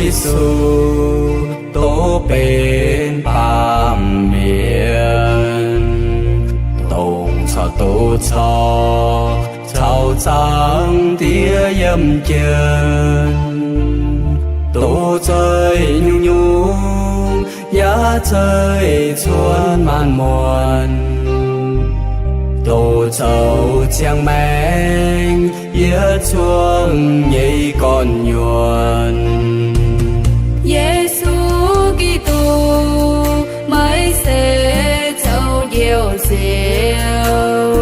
Yesu, dongh benx baamh mienh, dongh caux doz caux, caux Zaangc Diex yiem jienv, doz zeih nyungc-nyungc, yaac zeih cuotv maanc muonc, doz zoux ziangh maengc yietc zungv nyei gorn-nyuonh. Yesu Giduc, meih se zoux Njoux Nziouv,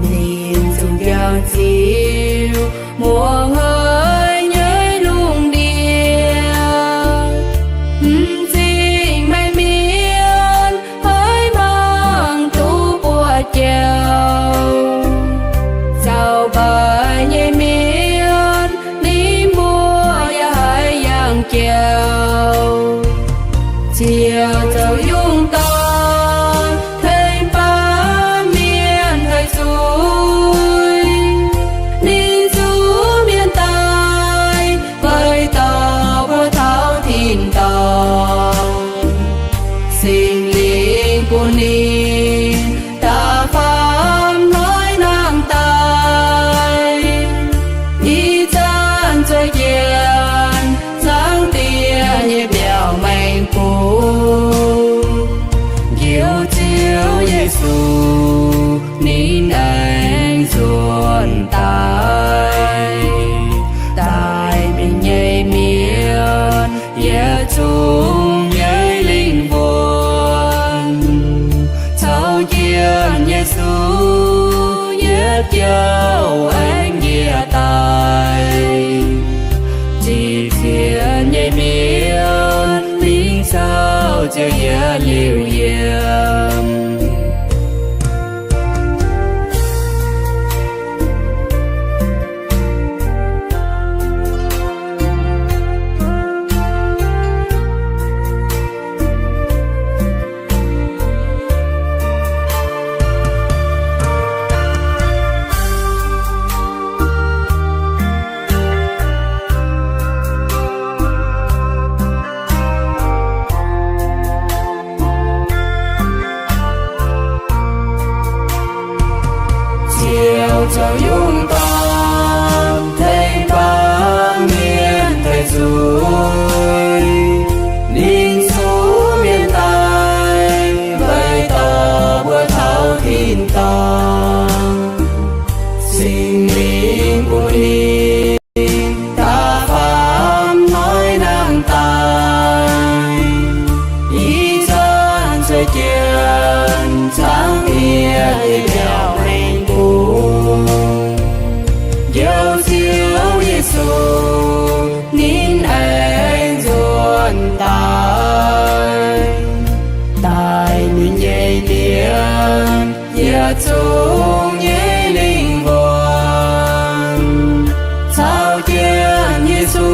ninh zungv jauv ziux muoz-hnoi nyei lungh ndiev. M'zing meih mienh haiz mangc duqv buoz-jauv, zaux mbaih nyei mienh ninh mbuo yaac haiz yangh jauv. Ziouc zoux yungh dorn tengx baamh mienh haih zuiz, ninh zuqc mienh daaih weic dorh mbuo taux tin-dorngh. Singx Lingh bun ninh da'faam hnoi nangh daaih, ih zanc zueiz jienv Zaangc Diex nyei mbiaauc maengx bung. Njoux Ziouv Yesu ninh aengx nzuonx daaih, daaih ninh nyei mienh yietc zungv nyei lingh wuonh. Caux jienv Yesu yietc jouh aengx njiec daaih, zipv sienx nyei mienh mingh caux Ziouv yietc liuz yiem. Ziouv zoux yungh dorn tengx baamh mienh daic nzuih. Ninh zuqc mienh daaih weic dorh mbuo taux tin-dorngh. Singx Lingh bun ninh da'faam hnoi nangh daaih, ih zanc zueiz jienv Zaangc Diex nyei mbiaauc maengx bung. Njoux Ziouv Yesu ninh aengx nzuonx daaih, daaih ninh nyei mienh yietc zungv nyei lingh wuonh. Caux jienv Yesu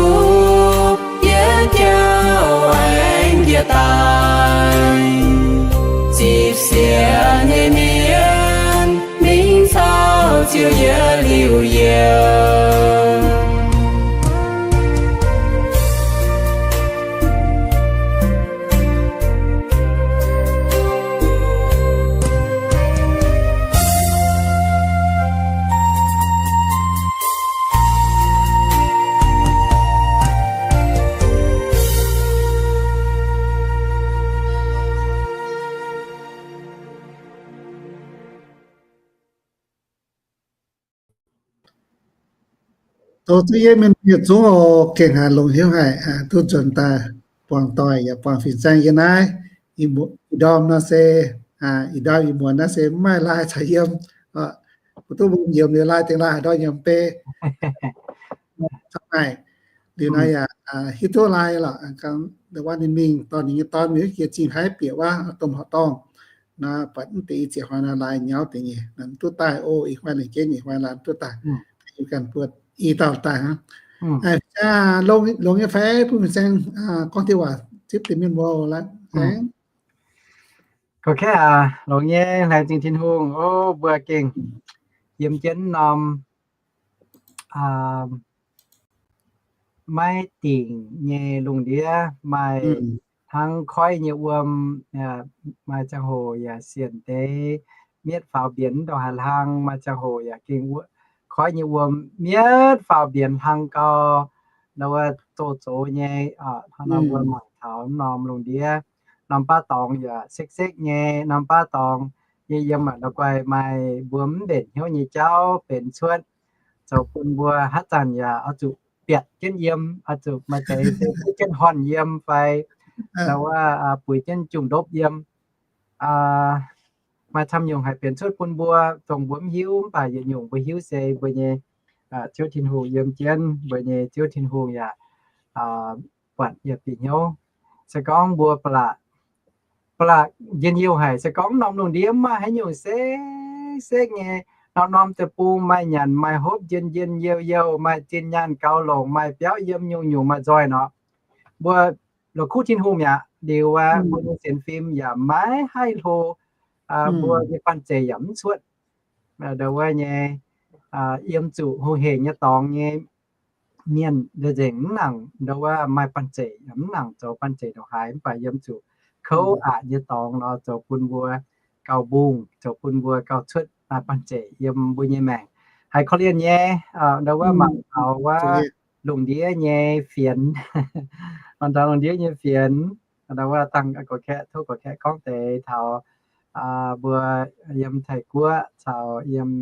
yietc jouh aengx njiec daaih, zipv sienx nyei mienh mingh caux Ziouv yietc liuz yiem. Doz zuqv yie mienh yietc zungv oc, gengh haic longx hnyouv haic, duqv nzuonx daaih buangh doic yaac buangh fin-saeng yiem naaiv. Ih ndorm nor se, ih ndorm ih muonz naaiv se mv maaih laai caux yiem. Mbuo duqv mbuo yiem liuz laai dingh laai haaix ndorm yiem bei. Camv haic. Liuz nor yaac hiuv duqv laai lorqc, wuov ninh mingh dorh ninh nyei dorn mingh wuov jiex zingh haiv bieqc wuov domh horqc dorngh. Nor buatc mv deix ih ziepc hnoi nor laai nyauv deix nyei, mv duqv daaih o, ih hnoi lengc jeiv nyei hnoi laai mv duqv daaih. Ganh buatc i dauh daaih hnangv. Longx nyei fai bun fin-saeng gorngv diuh waac zipv deix mienh mbuo laengz. Longx nyei, laengz zingh Tin-Hungh. O, mbuo gengh yiem jienv norm maiv dingc nyei lungh ndiev, maaih hnangv koiv nyei wuom, maaih ziangh hoc yaac sienc deix mietv faaux mbienx ndongc haaix hlang, maaih ziangh hoc yaac gengh koiv nyei wuom mietv faaux mbienx hlang gau. Ndau wuov zoux zoux nyei, hnangv nor mbuo mangc taux norm lungh ndiev, norm baav dorngx yaac sekv-sekv nyei, norm baav dorngx nyei yiem aqv, la'guaih maaih mbuo mv mbenc hnyouv nyei jauv benx cuotv, zoux bun mbuo haaix zanc yaac oix zuqc biatc jienv yiem, oix zuqc maaih deix se buov jienv horn yiem fai ndau wuov buix jienv jungh ndopv yiem. Maaih camv nyungc haiz benx cuotv bun mbuo, dongh mbuo mv hiuv, mv baac yietc nyungc mbuo hiuv se mbuo nyei Ziouv Tin-Hungh yiem jienv, mbuo nyei Ziouv Tin-Hungh yaac buatc yaac bieqc hnyouv. Se gorngv mbuo ba'laqc, ba'laqc njien-youh haic, se gorngv norm lungh ndiev maaih haaix nyungc sekv-sekv nyei, norm-norm deic-bung maaih nyanc maaih hopv, njien-njien youh-youh, maaih zinh nyaanh gaux longc, maaih biauv yiem nyungc-nyungc maaih nzoih nor, mbuo la'kuqv Tin-Hungh mi'aqv. Liuz aqv, mbuo nyei sienx fim yaac maiv haih hlo, mbuo nyei banh zeic yaac mv cuotv. Ndau wuov nyei, yiem zuqc hungh hec nyei dorngx nyei mienh nzengc mv nangc ndau wuov maaih banh zeic, mv nangc zoux banh zeic ndongc haaix, mv baac yiem zuqc kouv aqc nyei dorngx nor zoux bun mbuo gauh mbungh, zoux bun mbuo gauh cuotv banh zeic yiem mbuo nyei maengc. Haiz korv-lienh nyei, ndau wuov mangc taux wuov lungh ndiev nyei fienx, mangc taux lungh ndiev nyei fienx, ndau wuov dangh gorx-kaeqv, tov gorx-kaeqv gorngv deix taux mbuo yiem Taiv-Guoqv caux yiem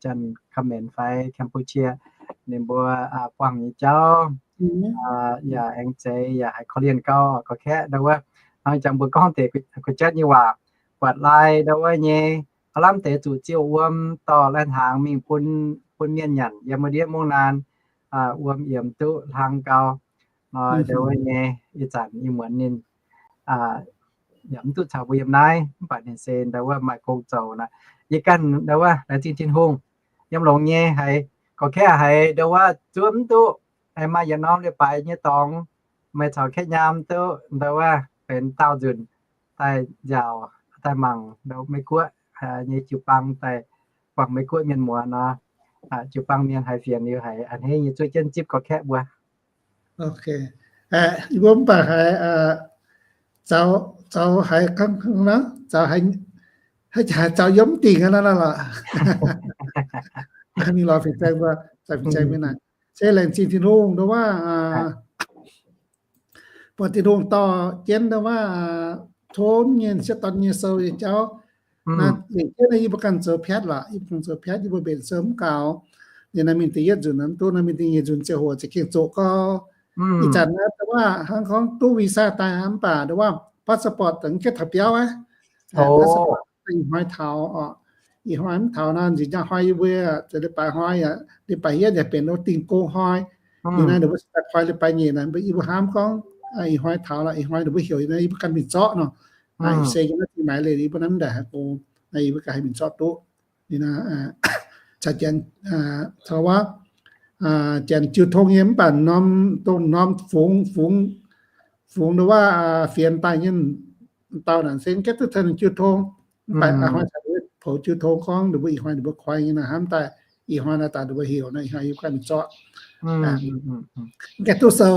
Janx-Kaeqv-Menx fai Cambodia, ninh mbuo buangh nyei jauv, yaac aengx zeiz yaac haiz korv-lienh gau gorx-kaeqv. Ndau wuov hnangv jangx mbuo gorngv deix gu'jatv nyei waac, buatc lai ndau wuov nyei, aav lamh deix zuqc ziouh wuom dorh lai-hnaangx mingh bun, bun mienh nyanc yiem wuov ndiev mungv naan, wuom yiemx duqv hlang gau. Ndau wuov nyei, ih zanc yie muonz ninh yaac mv duqv caux mbuo yiem naaiv, mv baac ninh se ndau wuov maaih gong zoux naaic. Yie ganh ndau wuov laengz zingh Tin-Hungh, yiem longx nyei haiz gorx-kaeqv haiz ndau wuov zuov mv duqv, maaih yietc norm leiz-baaix nyei dorngx, meih caux kaeqv nyaam duqv ndau wuov benx daauh nzunc daaih nziaauc daaih mangc Meiv Guoqv nyei jiu-baang daaih, buangh Meiv Guoqv mienh muoz nor, jiu-baang mienh haiz fienx liuz haiz a'hneiv nyei zuov jienv zipv gorx-kaeqv mbuo. Yie mbuo mv baac haiz zaux, zaux haiz, zaux haiz, haiz zaux yiem mv dingc aqv lorqc. Mingh lorz fin-saeng mbuo, zaux fin-saeng mbuo naaic. Se laengz zingh Tin-Hungh ndau wuov, buatc Tin-Hungh dorh jienv ndau wuov tov nyei sieqv dorn nyei sou nyei jauv. Naaiv lengc jeiv naaiv yie mbuo ganh zoux piatv lorqc, yie mbuo ganh zoux piatv, yie mbuo mbenc sou mv gaux. Liuz naaiv mingh da'yietv nzunc, mv duqv naaiv mingh da'nyeic nzunc ziangh hoc za'gengh zoqc gau. Ih zanc naaiv ndau wuov hnangv gorngv duqv visa daaih mv baac ndau wuov passport mv gaengh taux biauv aqv. Passport ih hnoi taux, ih hnoi mv taux nor, nziex njang hnoi yie mbuo, leiz-baaix hnoi, leiz-baaix yietv yaac benx dingh gong hnoi. Liuz naaiv ninh mbuo daaih koi leiz-baaix nyeic naaic, yie mbuo hnamv gorngv ih hnoi taux lorqc, ih hnoi ninh mbuo heuc naaiv, yie mbuo ganh mingh zorqv nor. Ih se yiem naaiv dingh naaiv leiz yie mbuo naaiv ndaangc haiz gong, naaiv yie mbuo ganh haih mingh zorqv duqv. Caux janx, caux wuov, janx jiu tong nyei mv baac norm, dongh norm fungx, fungx, fungx ndau wuov fienx daaih nyei dauh naaic se gaeqv duqv tengx jiu tong. Mv baac hnoi caux poux jiu tong gorngv ninh mbuo ih hnoi ninh mbuo koi nyei nor hnamv daaih, ih hnoi naaiv daaih ninh mbuo heuc nor, ih hnoi yie mbuo ganh mingh zorqv. Gaeqv duqv sou,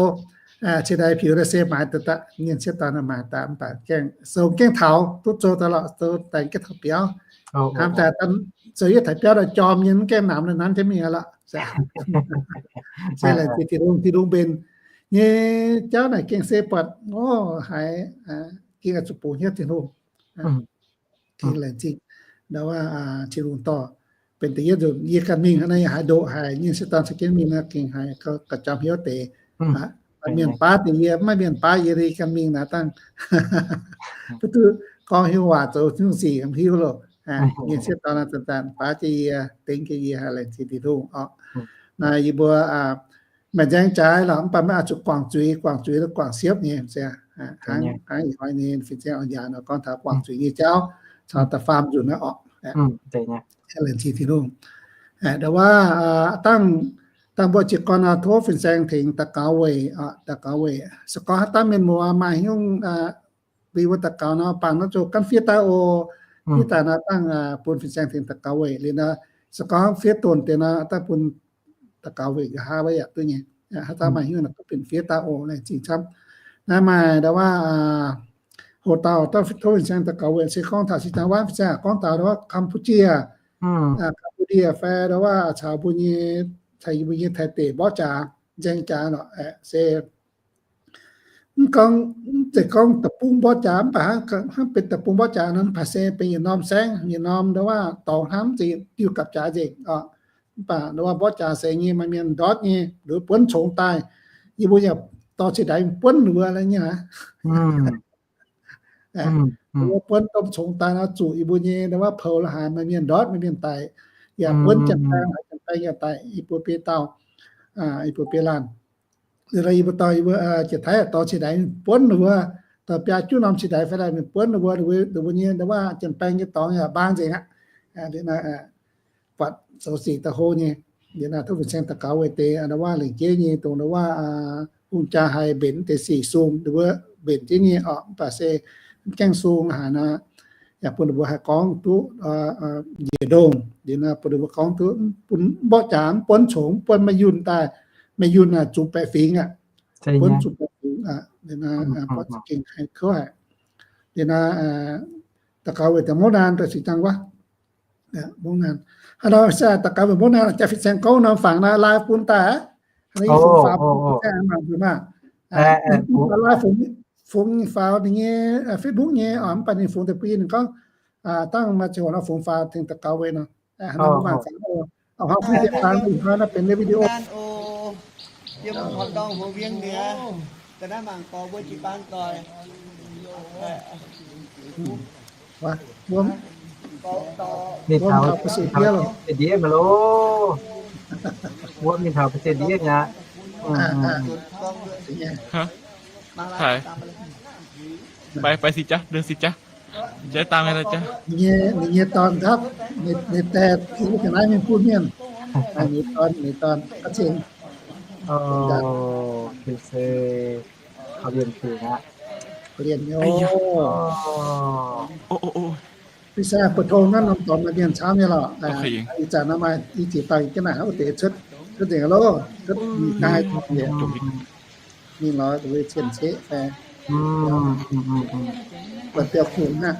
cingx daaih piux naaiv se maaiz daaih, nyei sieqv dorn maaiz daaih mv baac gaengh sou gaengh taux duqv zoux daaih lorqc, zoux daaih gaengh taux biauv. Hnamv daaih zoux yietv taux biauv daaih jorm nyei mv gaengh namx naaiv nanv jienv mingh aqv lorqc. Se laengz zingh Tin-Hungh, Tin-Hungh mbenc nyei jauv naaic gengh se buatc, o, haiz gengh oix zuqc bungx hnyouv Tin-Hungh. Gengh laengz zingh ndau wuov Tin-Hungh dorh benx da'yietv nzunc yie ganh mingh hnangv naaiv, yie haiz ndoqc haic, nyei sieqv dorn caux jienv mingh nor gengh haiz gauh jangx hmiov deix. Mienh baav deix yie, maiv mienh baav yie, yie ganh mingh naaic dangh. Mv duqv gorngv hiuv waac zoux nyungc sic mv hiuv loh. Nyei sieqv dorn zanc-zanc baav jienv yie, dengv jienv yie, haiz laengz zingh Tin-Hungh oc. Naaiv yie mbuo maaih nzaeng jaaix lorqc, mv baac maiv oix zuqc guangc zuiz, guangc zuiz guangc siepv nyei. Hnangv ih hnoi nyei fin-saeng oix njaaux nor gorngv taux guangc zuiz nyei jauv caux da'faam nzunc naaiv oc. Laengz zingh Tin-Hungh. Ndau wuov dangh, dangh mbuo jiez gorn nor tov fin-saeng tengx daux gaux weic, daux gaux weic. Se gorngv haaix dauh mienh muoz maaih nyungc bun mbuo daux gaux nor, bangc nor ziouc gan fiev daaih oc. Fiev daaih nor dangh bun fin-saeng tengx daux gaux weic liuz nor, se gorngv fiev donx deix nor dangh bun daux gaux weic nqa'haav wuov yaac duqv nyei. Haaix dauh maaih hnyouv naaic duqv benx fiev daaih oc, laengz zingh camv. Naaiv maaih ndau wuov, hoc dauh tov fin-saeng daux gaux weic se gorngv taux sin dangh wuov fin-saeng gorngv taux ndau wuov Campuchia, Cambodia fai ndau wuov caux mbuo nyei, caux yie mbuo nyei Taiv deic mborqv jaax, nzaeng jaax lorqc, se mv gorngv, mv zeiz gorngv deic-bung mborqv jaax, mv baac hnangv, hnangv benx deic-bung mborqv jaax nor, mv baac se benx yietc norm saengv, yietc norm ndau wuov dorngx hnamv zingh diuh gapv jaax nzengc oc. Mv baac ndau wuov mborqv jaax se nyei maaih mienh ndortv nyei, ndau wuov buonv congx daaih, yie mbuo yaac dorh ceix ndaix buonv ninh mbuo nyei aqv. Ndau wuov buonv domh congx daaih nor zuqc yie mbuo nyei ndau wuov poux la'haaix maaih mienh ndortv, maaih mienh daic, yaac buonv janx-baeng, haaix janx-baeng yaac daic, yie mbuo biei dauh, yie mbuo biei laanh. Liuz nor yie mbuo dorh, yie mbuo Janx-Taiv dorh ceix ndaix buonv ninh mbuo, dorh biaa juqv norm ceix ndaix fai daaih mingh buonv ninh mbuo, ninh mbuo nyei ndau wuov janx-baeng nyei dorngx yaac mbaang nzengc aqv. Liuz nor buatc zoux sic daaih hlo nyei. Liuz nor tov fin-saeng daux gaux weic deix ndau wuov lengc jeiv nyei dongh ndau wuov hungh jaa haih mbenc deix sic sung, ninh mbuo mbenc jienv nyei oc. Mv baac se mv gaengh sung haaix nor, yaac bun ninh mbuo haih gorngv duqv njiec ndongh. Liuz nor bun ninh mbuo gorngv duqv, bun mborqv jaax, mv buonv congx, mv buonv maaih yunh daaih, maaih yunh naaic zuqc baeqc fingx aqv. Buonv zuqc baeqc fingx aqv. Liuz nor buatc za'gengh haih kouv haic. Liuz nor daux gaux weic deix mouv naanc daaih cingx dangh wuov. Mouv naanc. Hnangv nor se daux gaux weic mouv naanc, jaax fin-saeng gorngv norm fangx naaiv live bun daaih aqv. Hnangv nor yie fungx faaux bun fin-saeng mangc nzunc maah. Live fungx faaux ninh nyei Facebook nyei oc, mv baac ninh fungx deix bun yie, ninh gorngv dangh maaih ziangh hoc nor fungx faaux tengx daux gaux weic nor. Hnangv nor mbuo mangc gaax oc. Auv-hauv fiev jienv baan, ih hnoi naaiv benx lez video. Yiem Horqc Ndorngh Huox Wienh Mi'aqv, ga'naaiv mangc gorx mbuo jiu-baang doic. Wuom, mingh taux ba'sie ndiev loh. Ba'sie ndiev mi'aqv loh. Wuom mingh taux ba'sie ndiev mi'aqv. Haaix? Fai, fai si jaax, deix si jaax. Jaax dangh jaax. Ninh nyei, ninh nyei dorn ndapv, ninh daeh tengx wuov ga'naaiv mingh bun mienh. Ninh dorn, ninh dorn ga'ceng. Korv-lienh fingx aqv. Korv-lienh nyei oc. Fin-saeng buoz-tong naaiv norm dorngx maaih mienh camv nyei lorqc. Ih zanc nor maaih i ziex dauh jienv naaic wuov deix cuotv, cuotv nzengc loh, cuotv daaih mingh lorz wuov cien-ceqv fai buatc biauv-kungx hnangv.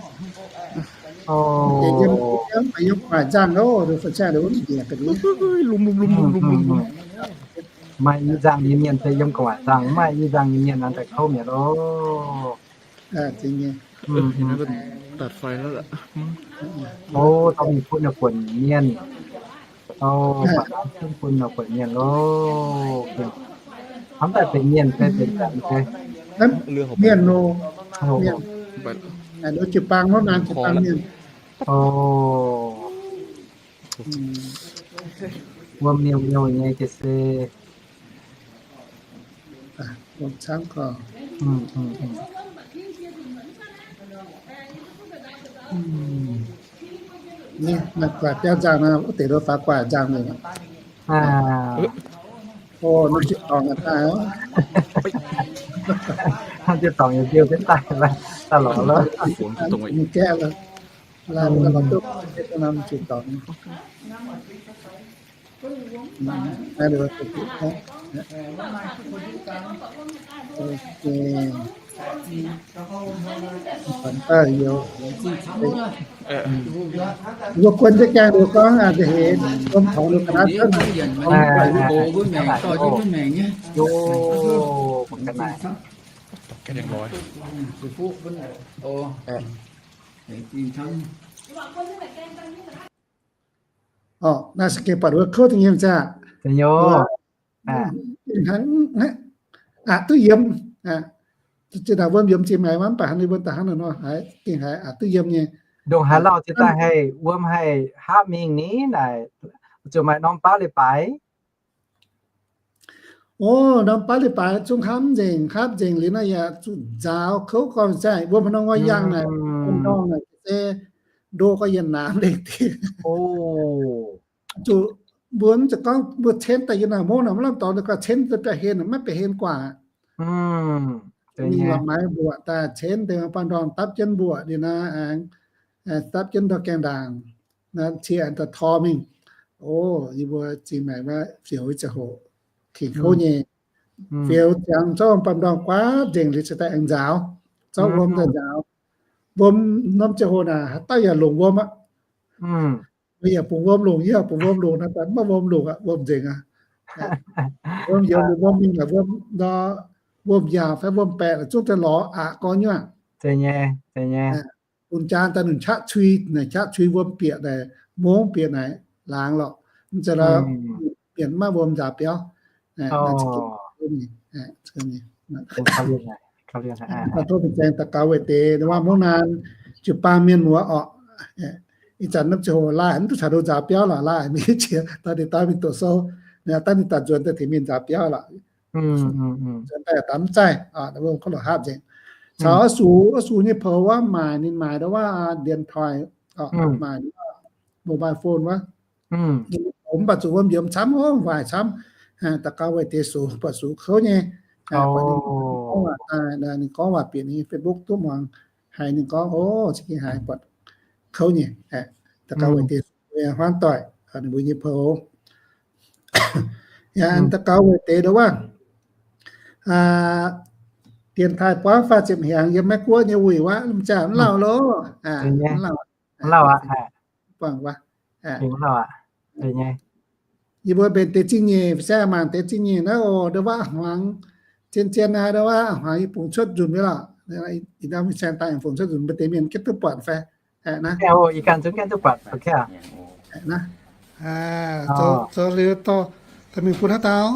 Deix yiem, yiem gu'nguaaic nzangh loh, fin-saeng nduov njiec ga'ndiev. Maaih i nzangh nyei mienh se yiem gu'nguaaic nzangh, maaih i nzangh nyei mienh nor daaih kouv mi'aqv loh. O, dorh mingh bun ninh buonc mienh. O, baac bun ninh buonc mienh loh. Hnamv daaih benx mienh fai benx zanc fai? Mienh loh. Mienh. Jiu-baang wuov naaic jiu-baang mienh. O. Wuom miuc miuc nyei jiez se. Naaiv guaax biauv nzangh nor, wuov deix nor faaux guaax nzangh mi'aqv. O, norm jiez dorngx daaih. Norm jiez dorngx yaac mbiouh jienv daaih, daaih lorz loh. Mingh gaeqv loh. Laaix mbuo lorz duqv norm jiez dorngx. Mbuo guon jienv gaengh liuz gorngv, a'heix wuom tongx liuz ga'naaiv cuotv. Orqc, naaiv se gengh buatc wuov kouv da'nyeic ziangh. Aqc duqv yiem. Zinh ndaangc wuom yiem zingh maengx mv baac hnangv ninh mbuo daaih hnangv naaiv nor haiz gengh haiz aqc duqv yiem nyei. Ndongc haaix lauh jiex daaih haih wuom haih hapv mingh ni naaic, ziouc maaih norm baav leiz-baaix. O, norm baav leiz-baaix zungv hapv nzengc, hapv nzengc liuz naaiv yaac zuqc nzaaux kouv gorngv zaih wuom haaix nor ngoi yangh naaic, ndorm naaic se ndo gorngv yietc naamh lengh diuh. Zuqc mbuo mv zeiz gorngv mbuo cen daaih yiem naaic mouv naaic maiv lamh dorngx daaih guaax cen daaih biauv-hlen maiv biauv-hlen guaax. Mingh lorz maaiz mbuoqc daaih cen deix baan ndorm dapv jienv mbuoqc liuz naaiv aengx dapv jienv ndorm gaengh ndaangc, naaiv cie daaih tor mingh. O, yie mbuo zingh maengc wuov fioux ziangh hoc, kingx kouv nyei. Fiou ziangx zorqv wuom baamh ndorm guaatv nzengc liuz cingx daaih aengx nzaaux, zorqv wuom daaih nzaaux. Wuom norm ziangh hoc naaic haaix dauh yaac longc wuom aqv. Mbuo yaac bungx wuom longc, yie yaac bungx wuom longc, naaiv daaih mv maaih wuom longc aqv, wuom nzengc aqv. Wuom youz, wuom mingh laaix wuom nor, wuom yaauc fai wuom baeqc laaix zungv daaih lorz aqc gorx nyuoqc. Bun jaan daaih nunc qaqv cui, naaic qaqv cui wuom bieqc naaic, mongv bieqc naaic laangz lorqc. Mv zeiz lorqc, mienh mv maaih wuom nzaaux biauv. Daaih tov fin-saeng daux gaux weic deix, waac mungv naanc jiu-baang mienh muoz orqc. Ih zanc norm ziangh hoc laaih mv duqv caux nduov nzaaux biauv lorqc, laaih mingh jiex daaih ninh daaih mingh doqc sou, daaih ninh daaih nzuonx daaih tengx mienh nzuonx biauv lorqc. Nzuonx daaih daaih mv zaih, wuom kov lorqc hapv nzengc. Caux oix sux, oix sux nyei poux wuov maaic, ninh maaic ndau wuov điện thoại, maaic mobile phone wuov. Mv baac zuqc wuom yiem camv, waaic camv. Daux gaux weic deix sux, buatc sux kouv nyei. Ninh gorngv waac bieqc ninh Facebook duqv muangx haiz ninh gorngv, o, za'gengh haiz buatc kouv nyei. Daux gaux weic deix sux huaang doic, ninh mbuo nyei poux. Yaac daux gaux weic deix ndau wuov, điện thoại buangv faah ziepc hnyangx yiem Meiv Guoqv nyei wuic wuov, mv jaax mv lauh loh. Mv lauh, buangh wuov. Yie mbuo mbenc deix zingh nyeic, se mangc deix zingh nyeic naaiv oc, ndau wuov hmuangx zien-zien naaiv, ndau wuov hmuangx yie bungx cuotv nzunc nyei lorqc. Ih ndau mingh saeng daaih fungx cuotv nzunc mbuo deix mienh gengh duqv buatc fai? Aa, zoux liuz dorh mingh bun haaix dauh?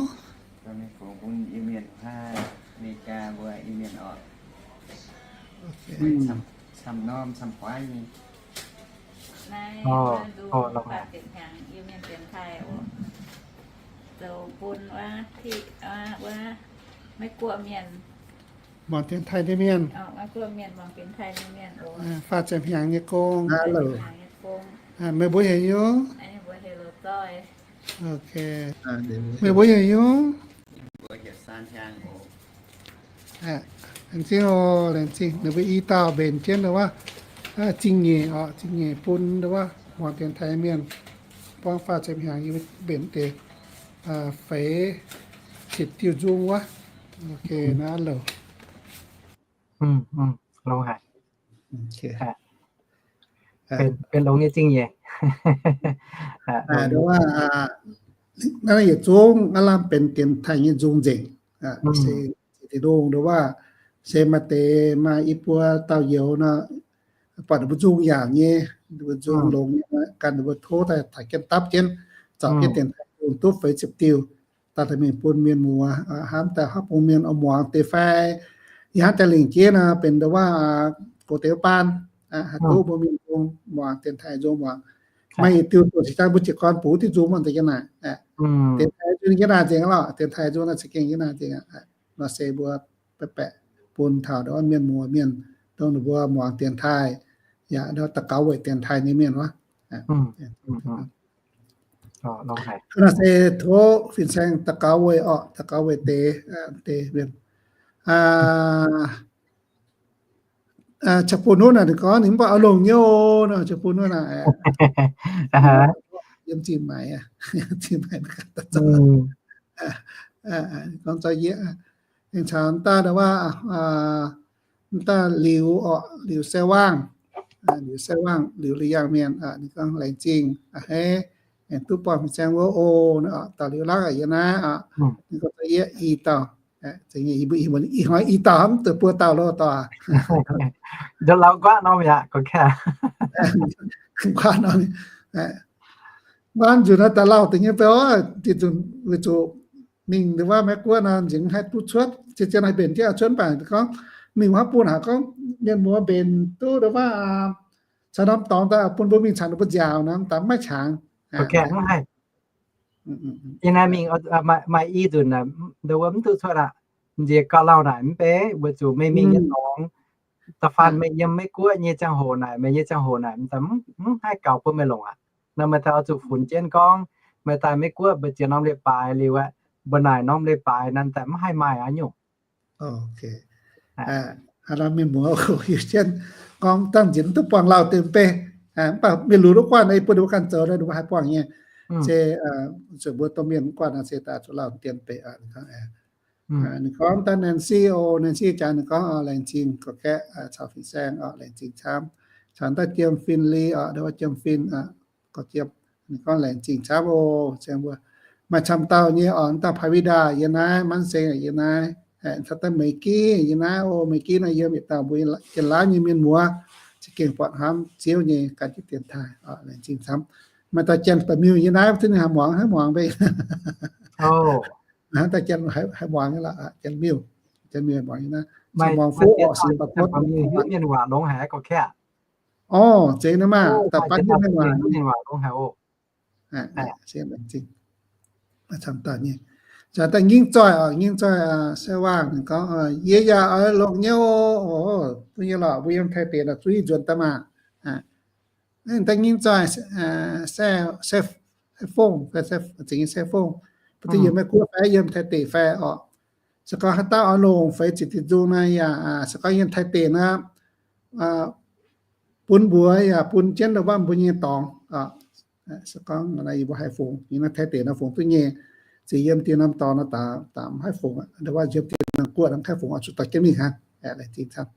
Naaiv, naaiv, zoux bun wuov, wuov Meiv Guoqv mienh, muangx Dienx Taiv nyei mienh, Meiv Guoqv mienh muangx Dienx Taiv nyei mienh oc. Faah ziepc hnyangx nyei gong. Meih mbuo heuc nyungc? Ok. Meih mbuo heuc nyungc? Laengz zingh oc, laengz zingh. Ninh mbuo i dauh mbenc jienv ndau wuov zingh nyeic oc, zingh nyeic bun ndau wuov muangx Dienx Taiv mienh. Buangv faah ziepc hnyangx yie mbenc deix feix ziepc diuh nzung wuov. Ok, naaiv louc. Benx longx nyei zingh nyeic. Ndau wuov, naaiv yietc zungv aav lamh benx Dienx Taiv nyei nzung nzengc. Se deix ndongh ndau wuov, se maaih deix maaih i buo dauh youz nor, buatc ninh mbuo nzung yaauc nyei, ninh mbuo nzung longx nyei, gan ninh mbuo tov daaih taux jienv dapv jienv, zorpc jienv Dienx Taiv nzung duqv feix ziepc diuh, daaih mingh bun mienh muoz hnamv daaih hopv bung mienh oix muangx deix fai. Yie hnamv daaih lingc jeiv nor benx ndau wuov goux deix wuov baan, haih duqv mbuo mienh nzung muangx, Dienx Taiv nzung muangx. Maaih yietc diuh doqc cingx daaih mbuo jiez gorn bungx diuh nzung muangx deix jienv naaic. Dienx Taiv nzung jienv naaic nzengc lorqc, Dienx Taiv nzung naaiv za'gengh jienv naaic nzengc. Nor se mbuo baeqc baeqc bun taux ndau wuov mienh muoz mienh, dongh ninh mbuo muangx Dienx Taiv, yaac ndau daux gaux weic Dienx Taiv nyei mienh wuov. Naaiv se tov fin-saeng daux gaux weic orqc, daux gaux weic deix, deix mienh. Qaqv bun wuov naaic ninh gorngv ninh mv baac oix longc nyei oc, nor qaqv bun wuov naaic, yiem zingh maaic, zingh maaic gorngv zoi yie, aengx caux daaih ndau wuov, daaih liuz orqc, liuz sai waangh, liuz sai waangh, liuz lih yangh mienh, ninh gorngv laengz zingh a'hneiv, aengx duqv buangh fin-saeng wuov oc, dauh liuz lakv yie naaiv, ninh gorngv zoi yie i dauh. Ih hnoi i dauh hnamv deix buo dauh loh dauh. Nduov lauh nquaqv norm yaac gorngv kaav. Nquaqv norm. Mv baac nzunc naaiv daaih lauh deix nyei fai oc, dieh nzunc weic zuqc mingh ndau wuov Meiv Guoqv nor nzengc mv haih duqv cuotv, zien-zien haih mbenc jienv cuotv, mv baac gorngv mingh wuov bun haic gorngv mienh muoz mbenc duqv ndau wuov caux norm dorngx daaih bun mbuo mingh caux ninh mbuo nziaauc nor, daaih mv maaih qangx. Yie naaiv mingh maaih i nzunc ndau wuov mv duqv cuotv aqv. Nziex gauh lauh naaic mv bei, weic zuqc meih mingh nyei dorngx, da'faanh meih yiem Meiv Guoqv nyei ziangh hoc naaic, meih nyei ziangh hoc naaic, mv haih gaux bun meih longc aqv. Nor meih daaih oix zuqc funx jienv gorngv meih daaih Meiv Guoqv mbu'ziex norm leiz-baaix liuz aqv, mbu'naaic norm leiz-baaix naaic daaih mv haih maaih aqv nyungc. Haaix norm mienh muoz hiuv jienv gorngv dangh nziex mv duqv buangh lauh deix mv bei, mv baac mienh lunx duqv guanh, ei bun ninh mbuo ganh zoux, ninh mbuo haih buangh nyei. Se zuqc mbuo domh mienh mv guanh nor se daaih zuqc lauh deix mv bei. Ninh gorngv daaih Nancy oc, Nancy jaax ninh gorngv, Laengz zingh gorqv-gaeqv caux fin-saeng oc, laengz zingh camv. Caux daaih Jiem Fin Li oc, ndau wuov Jiem Fin, gorqv-jiem, ninh gorngv laengz zingh camv oc. Mbuo maaih camv dauh nyei oc, dauh Pavida yiem naaiv, Manv Seng yiem naaiv, caux daaih Meiv Gih yiem naaiv oc. Meiv Gih naaiv yiem yietc dauh mbuo Janx-Laauv nyei mienh muoz, za'gengh buatc hnamv Ziouv nyei gan jienv dienx taaih, laengz zingh camv. Maaih dauh Janx-Baeqc Miuh yiem naaiv, mv hiuv ninh haih muangx, haih muangx mbe. Hnangv dauh Janx haih muangx nyei lorqc, Janx-Miuh, Janx-Miuh haih muangx nyei naaiv. Caux muangx fuqv oc, Singapore. Mienh waac longx haic gorqv-gaeqv. Orv, zeiz naaiv maah, da'faanh mienh waac longx haic oc. Camv dauh nyei. Caux daaih Ngingv Zoih oc, Ngingv Zoih, Sai Waangh ninh gorngv, yie yaac oix longc nyei oc. Duqv nyei lorqc, mbuo yiem Taiv deic-bung zuqc nzuonx daaih maah. Daaih Ngingv Zoih, Sai Fongh, Sai Fongh, mbuo duqv yiem Meiv Guoqv fai yiem Taiv deic-bung fai oc. Se gorngv haaix dauh oix longc feix ziepc diuh nzung naaiv yaac, se gorngv yiem Taiv deic-bung naaiv, bun mbuox yaac bun jienv ndau wuov mbuo nyei dorngx. Se gorngv yie mbuo haih fungx, yiem naaiv Taiv deic-bung naaiv fungx duqv nyei, ziouc yiem dieh norm dorngx naaiv daaih mv haih fungx, ndau wuov yiem dieh norm guoqv naaiv haih fungx oix zuqc dorh jienv mingh hnangv. Laengz zingh camv.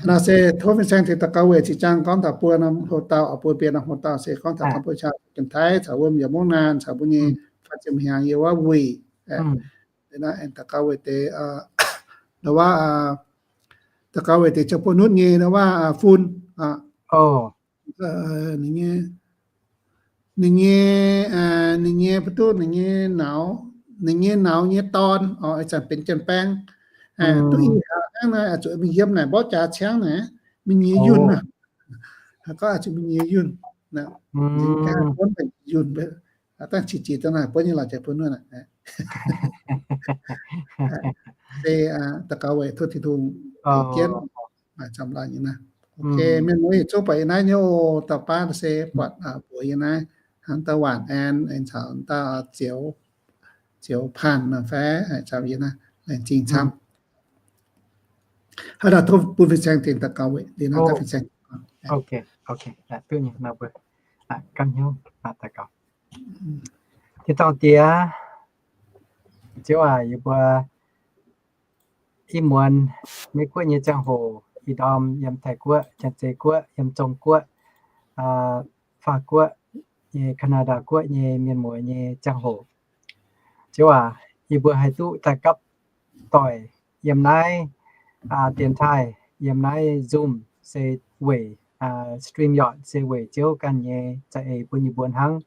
Hnangv naaic se tov fin-saeng tengx daux gaux weic zinh ziangh gorngv taux buo norm houx-dauh, buo mbienx norm houx-dauh se gorngv taux Cambodia, Janx-Taiv caux wuom yaac mungv naanh caux mbuo nyei faah ziepc hnyangx yiem wuov wuic. Daux gaux weic deix, ndau wuov, daux gaux weic deix ziouc buo nutv nyei ndau wuov fun. Ninh nyei, ninh nyei, mbuo duqv ninh nyei nauz, ninh nyei nauz nyei dorn oc, ih zanc benx janx-baeng. Duqv ih hnangv naaiv, zuqc mingh yiem naaic mborqv jaax ciangv naaic, mingh nyiex yunh aqv. Gorngv zuqc mingh nyiex yunh. Yunh, dangh qiex jiez daaih naaic buonv nyei lorqc, jiex buonv wuov naaic. Se daux gaux weic tov Tin-Hungh jienv, maaih camv laaih nyei naaiv. Mienh muoz yietc zungv buatc yiem naaiv nyei oc, dauh baav se buatc mbuox yiem naaiv, hnangv dauh Waanc An, aengx caux dauh Zioux, Zioux Panh nor fai, camv yiem naaiv, laengz zingh camv. Haaix dauh tov bun fin-saeng tengx daux gaux weic, liuz nor daaih fin-saeng. Tin-dorngh Diex, Ziouv aac, yie mbuo ih muonz Meiv Guoqv nyei ziangh hoc, ih ndorm yiem Taiv Guoqv, Janx-Zei Guoqv, yiem Zong Guoqv, Faah Guoqv, nyei Canada Guoqv nyei mienh muoz nyei ziangh hoc. Ziouv aac, yie mbuo haih duqv daaih gapv doic yiem naaiv dienx taaih, yiem naaiv Zoom se weic, StreamYard se weic Ziouv ganh nyei za'eix bun yie mbuo hnangv.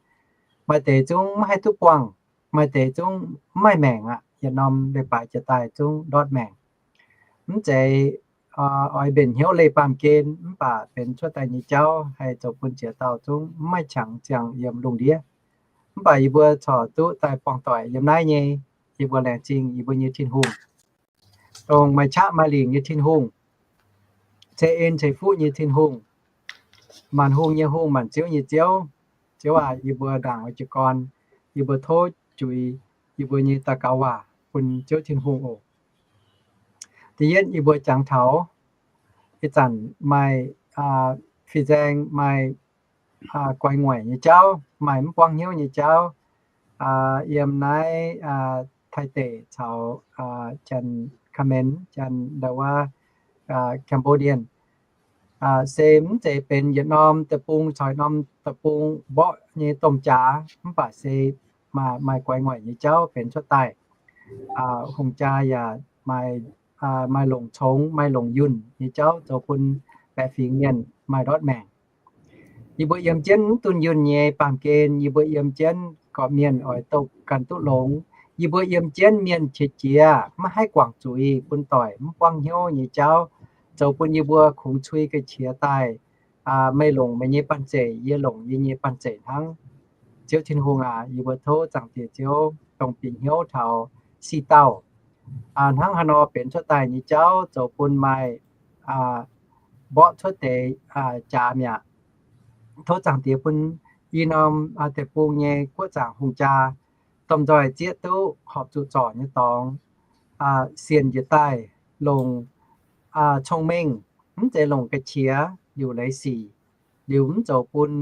Maaih deix zungv maiv haih duqv buangh, maaih deix zungv mv maaih maengc aqv. Yietc norm leiz-baaix jiex daaih zungv ndortv maengc. Mv zeiz oix mbenc hnyouv leih baamh gen, mv baac benx cuotv daaih nyei jauv haih zoux bun ziex dauh zungv mv maaih qangx ziangh yiem lungh ndiev. Mv baac yie mbuo corc duqv daaih buangh doic yiem naaiv nyei, yie mbuo laengz zingh yie mbuo nyei Tin-Hungh, dongh maaih qaqv maaih lingc nyei Tin-Hungh, ceix en ceix fuqv nyei Tin-Hungh, maanc hungh nyei Hungh, maanc ziouv nyei Ziouv. Ziouv aac, yie mbuo ndaangc oix jiez gorn, yie mbuo tov juix yie mbuo nyei daux gaux waac bun Ziouv Tin-Hungh oc. Da'yietv yie mbuo jangx taux ih zanc maaih fin-saeng maaih guai nguaaic nyei jauv, maaih mv buangv hnyouv nyei jauv, yiem naaiv Taiv deic caux Janx-Khmer, Janx ndau wuov Cambodian, se mv zeiz benx yietc norm deic-bung caux yietc norm deic-bung mborqv nyei domh jaax, mv baac se maaih guai nguaaic nyei jauv benx cuotv daaih. Hungh jaa yaac maaih longc congx, maaih longc yunh nyei jauv zoux bun baeqc fingx mienh maaih ndortv maengc. Yie mbuo yiem jienv mv dunh yunh nyei baamh gen, yie mbuo yiem jienv gorqv-mienh oix doqc ganh duqv longx. Yie mbuo yiem jienv mienh qiex jiez, maiv haih guangc zuiz, bun doic mv buangv hnyouv nyei jauv, zoux bun yie mbuo kungx cui ga'qiex daaih. Meih longc meih nyei banh zeic, yie longc yie nyei banh zeic hnangv. Ziouv Tin-Hungh aac, yie mbuo tov Zaangc Diex Ziouv dongh bieqc hnyouv taux si dauh hnangv haaix nor benx cuotv daaih nyei jauv zoux bun maaih mborqv cuotv deix jaax mi'aqv. Tov Zaangc Diex bun i norm deic-bung nyei guoqv zaangc hungh jaa domh nzoih zieqv duqv horpc zuqc zorc nyei dorngx, sienx njiec daaih longc cong-mengh, mv zeiz longc ga'qiex liuc leiz sic, liuz mv zoux bun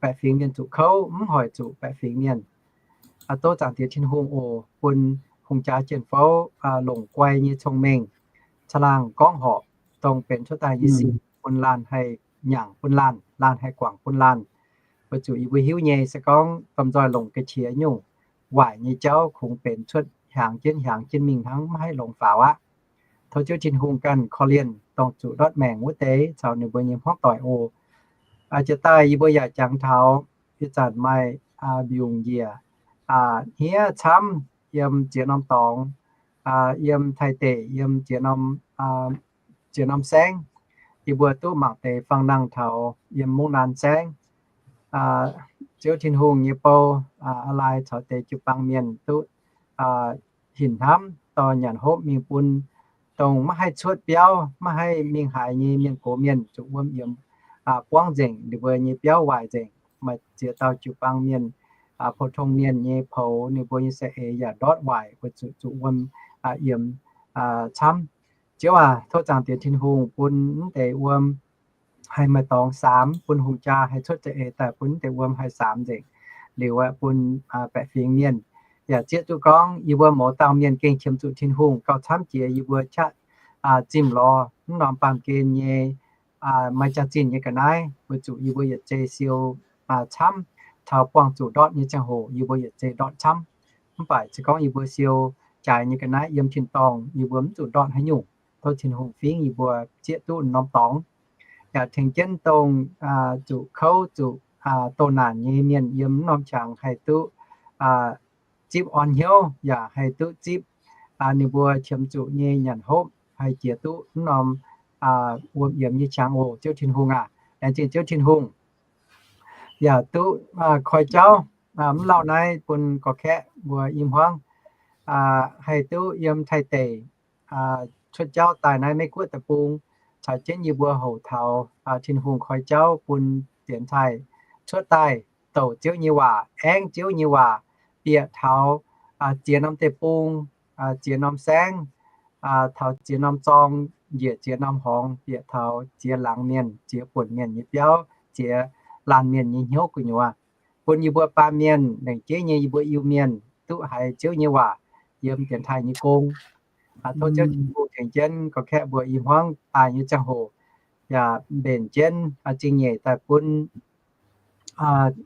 baeqc fingx mienh zuqc kouv, mv hoic zuqc baeqc fingx mienh. Tov Zaangc Diex Tin-Hungh oc, bun hungh jaa jienv fouv, longc guai nyei cong-mengh caangh laangh gorngv horc, dongh benx cuotv daaih nyei sin bun laanh haih nyaangc bun laanh, laanh haih guangc bun laanh. Weic zuqc yie mbuo hiuv nyei se gorngv domh nzoih longc ga'qiex nyungc waaic nyei jauv kungx benx cuotv hiaangx jienv hiaangx jienv mingh hnangv, maiv haih longx faaux aqv. Tov Ziouv Tin-Hungh ganh korv-lienh dongh zuqc ndortv maengc wuov deix caux ninh mbuo nyei hmuangv doic oc. Jiex daaih yie mbuo yaac jangx taux ih zanc maaih mbiungc njiec hniev camv yiem ziex norm dorngx, yiem Taiv deic, yiem ziex norm, ziex norm saengv. Yie mbuo duqv mangc deix fang nangh taux yiem Mungv Naan saengv. Ziouv Tin-Hungh nyei bou, aa, laai caux deix jiu-baang mienh duqv hinc hnamv dorh nyanc hopv mingh bun dongh maiv haih cuotv biauv, maiv haih mingh haaix nyei mienh gox mienh zuqc wuom yiemx buangv nzengc, ninh mbuo nyei biauv waaic nzengc. Maaih ziex dauh jiu-baang mienh, pou-tong mienh nyei poux, ninh mbuo nyei saeng-eix yaac ndortv waaic weic zuqc zuqc wuom yiemx camv. Ziouv aac, tov zaangc Diex Tin-Hungh bun mv deix wuom haih maaih dorngx saamx, bun hungh jaa haih cuotv za'eix daaih bun mv deix wuom haih saamx nzengc. Liuz aeqv, bun baeqc fingx mienh yaac zieqv duqv gorngv yie mbuo mouz dauh mienh gengh qiemx zuqc Tin-Hungh gauh camv jiex yie mbuo qaqv zimh lorz mv norm baamh gen nyei maaih jaax-zinh nyei ga'naaiv, weic zuqc yie mbuo yietc zei siou camv. Taux buangh zuqc ndortv nyei ziangh hoc yie mbuo yietc zei ndortv camv. Mv baac se gorngv yie mbuo siou jaaix nyei ga'naaiv yiem tin-dorngh, yie mbuo mv zuqc ndortv haaix nyungc. Tov Tin-Hungh fingx yie mbuo zieqv duqv norm dorngx, yaac tengx jienv dongh zuqc kouv, zuqc doh naanc nyei mienh yiem mv norm qangx haih duqv zipv orn hnyouv, yaac haih duqv zipv ninh mbuo qiemx zuqc nyei nyanc hopv, haih jiex duqv mv norm wuom yiemx nyei qangx oc. Ziouv Tin-Hungh aac, laengz zingh Ziouv Tin-Hungh yaac duqv koi jauv mv lauh naaiv bun gorx-kaeqv mbuo i hmuangv haih duqv yiem Taiv deic cuotv jauv daaih naaiv Meiv Guoqv deic-bung, caux jienv yie mbuo houc taux Tin-Hungh koi jauv bun dienx taaih cuotv daaih douc Ziouv nyei waac, aengv Ziouv nyei waac, bieqc taux ziex norm deic-bung, ziex norm saengv, taux ziex norm zorng, njiec ziex norm horngz, bieqc taux ziex laangz mienh, ziex buonc mienh nyei biauv, ziex laanh mienh nyei hnyouv gu'nyuoz, bun yie mbuo baamh mienh, lengc jeiv nyei yie mbuo Iu-Mienh duqv haiz Ziouv nyei waac yiem dienx taaih nyei gong. Tov Ziouv Tin-Hungh tengx jienv gorx-kaeqv mbuo i hmuangv daaih nyei ziangh hoc yaac mbenc jienv zingh nyeic daaih bun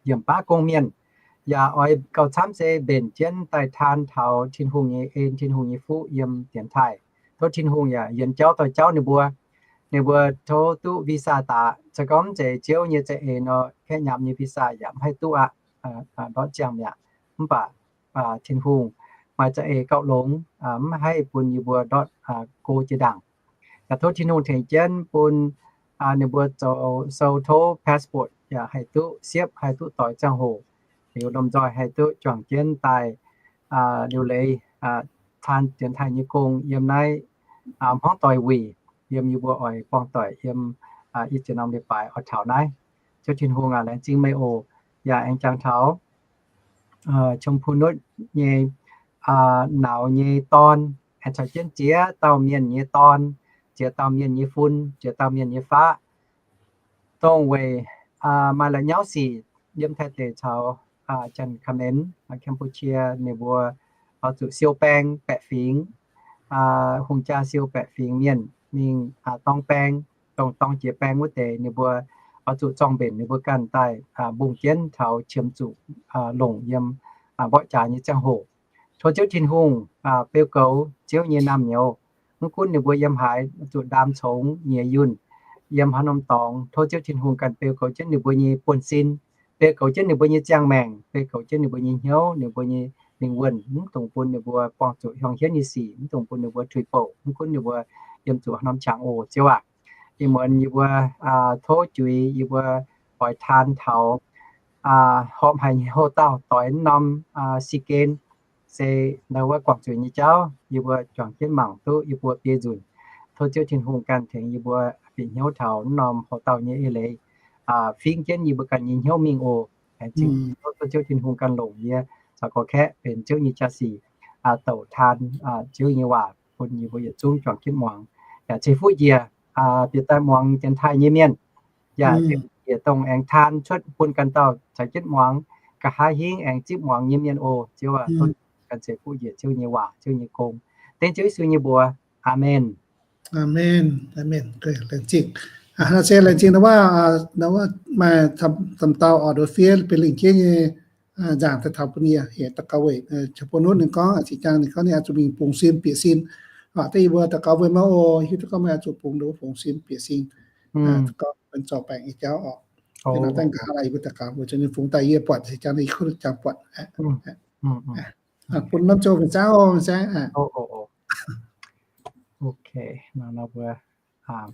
yiem baav gong mienh, yaac oix gauh camv se mbenc jienv daaih taan taux Tin-Hungh nyei en, Tin-Hungh nyei fuqv yiem dienx taaih. Tov Tin-Hungh yaac yienx jauv doix jauv ninh mbuo. Ninh mbuo tov duqv visa daaih. Se gorngv mv zeiz Ziouv nyei za'eix nor, kaeqv nyaam nyei visa yaac mv haih duqv aqv, ndortv ziangh mi'aqv. Mv baac Tin-Hungh maaih za'eix gauh longx, mv haih bun yie mbuo ndortv go jiex ndaangc. Yaac tov Tin-Hungh tengx jienv bun ninh mbuo zoux sou tov passport yaac haih duqv siepv, haih duqv doix ziangh hoc, liuz lomh nzoih haih duqv juangc jienv daaih liuc leiz taan dienx taaih nyei gong yiem naaiv hmuangv doic wuic, yiem yie mbuo oix buangh doic yiem i ziex norm leiz-baaix oix taux naaiv. Ziouv Tin-Hungh aac, laengz zingh meih oc. Yaac aengx jangx taux Chong Pun Nutv nyei nauz nyei dorn, aengx caux jienv ziex dauh mienh nyei dorn, ziex dauh mienh nyei fun, ziex dauh mienh nyei faqv, dongh weic maaih la'nyauv sic yiem Taiv deic caux Janx-Khmer, Campuchia, ninh mbuo oix zuqc siou baeng baeqc fingx, hungh jaa siou baeqc fingx mienh mingh dorng baeng, dongh dorng jiex baeng wuov deix ninh mbuo oix zuqc zorng-mbenc ninh mbuo ganh daaih mbungh jienv taux qiemx zuqc longc yiem mborqv jaax nyei ziangh hoc. Tov Ziouv Tin-Hungh beu goux Ziouv nyei naamh nyouz. Mv gunv ninh mbuo yiem haaix, zuqc ndaam congx nyiex yunh, yiem haaix norm dorngx, tov Ziouv Tin-Hungh ganh beu goux jienv ninh mbuo nyei buonv-sin, beu goux jienv ninh mbuo nyei ziangh maengc, beu goux jienv ninh mbuo nyei hnyouv, ninh mbuo nyei lingh wuonh, mv dungx bun ninh mbuo buangh zuqc hiuang hienv nyei sic, mv dungx bun ninh mbuo tuix bouc, mv gunv ninh mbuo yiem zuqc haaix norm qangx oc, Ziouv aac. Ih muonz yie mbuo tov juix yie mbuo oix taan taux horpc haic nyei houx-dauh doix norm si gen, se ndau wuov guangc zuiz nyei jauv yie mbuo juangc jienv mangc duqv yie mbuo biei nzunc. Tov Ziouv Tin-Hungh ganh tengx yie mbuo bieqc hnyouv taux norm houx-dauh nyei eix leiz, fingx jienv yie mbuo ganh nyei hnyouv mingh oc. Laengz zingh tov Ziouv Tin-Hungh ganh longc yie caux gorx-kaeqv benx Ziouv nyei jaa-sic, douc taan Ziouv nyei waac bun yie mbuo yietc zungv juangc jienv muangx. Yaac ceix fuqv njiec bieqc daaih muangx dienx taaih nyei mienh, yaac njiec dongh aengx taan cuotv bun ganh dauh caux jienv muangx, nqa'haav hingv aengx zipv muangx nyei mienh oc, Ziouv aac. ganh ceix fuqv njiec Ziouv nyei waac, Ziouv nyei gong. Dengv Ziouv Yesu nyei mbuox. Aamen. Aamen. Aamen. Laengz zingh. Aa, naaiv se laengz zingh ndau wuov, aa, ndau wuov maaih camv dauh orqc, ndau fiev benx lingc jeiv nyei, aa, nzaangc daaih taux bun yie, heuc daux gaux weic, aa, Chapur Nutv ninh gorngv, aa, zinh ziangx ninh gorngv ninh oix zuqc mingh bungx sin bieqc sin. Aa, da'yietv mbuo daux gaux weic maiv oix, hiuv duqv gorngv meih oix zuqc bungx, bungx sin bieqc sin. Aa, daux gaux zorc baengc nyei jauv orqc. Da'yietv nqa'haav laaix yie mbuo daux gaux weic zuqc ninh fungx daaih yie buatc, zinh ziangx ninh kuv jangx buatc. Bun norm zouv fin-saengv oc, fin-saengv. Ok, nor mbuo, aa,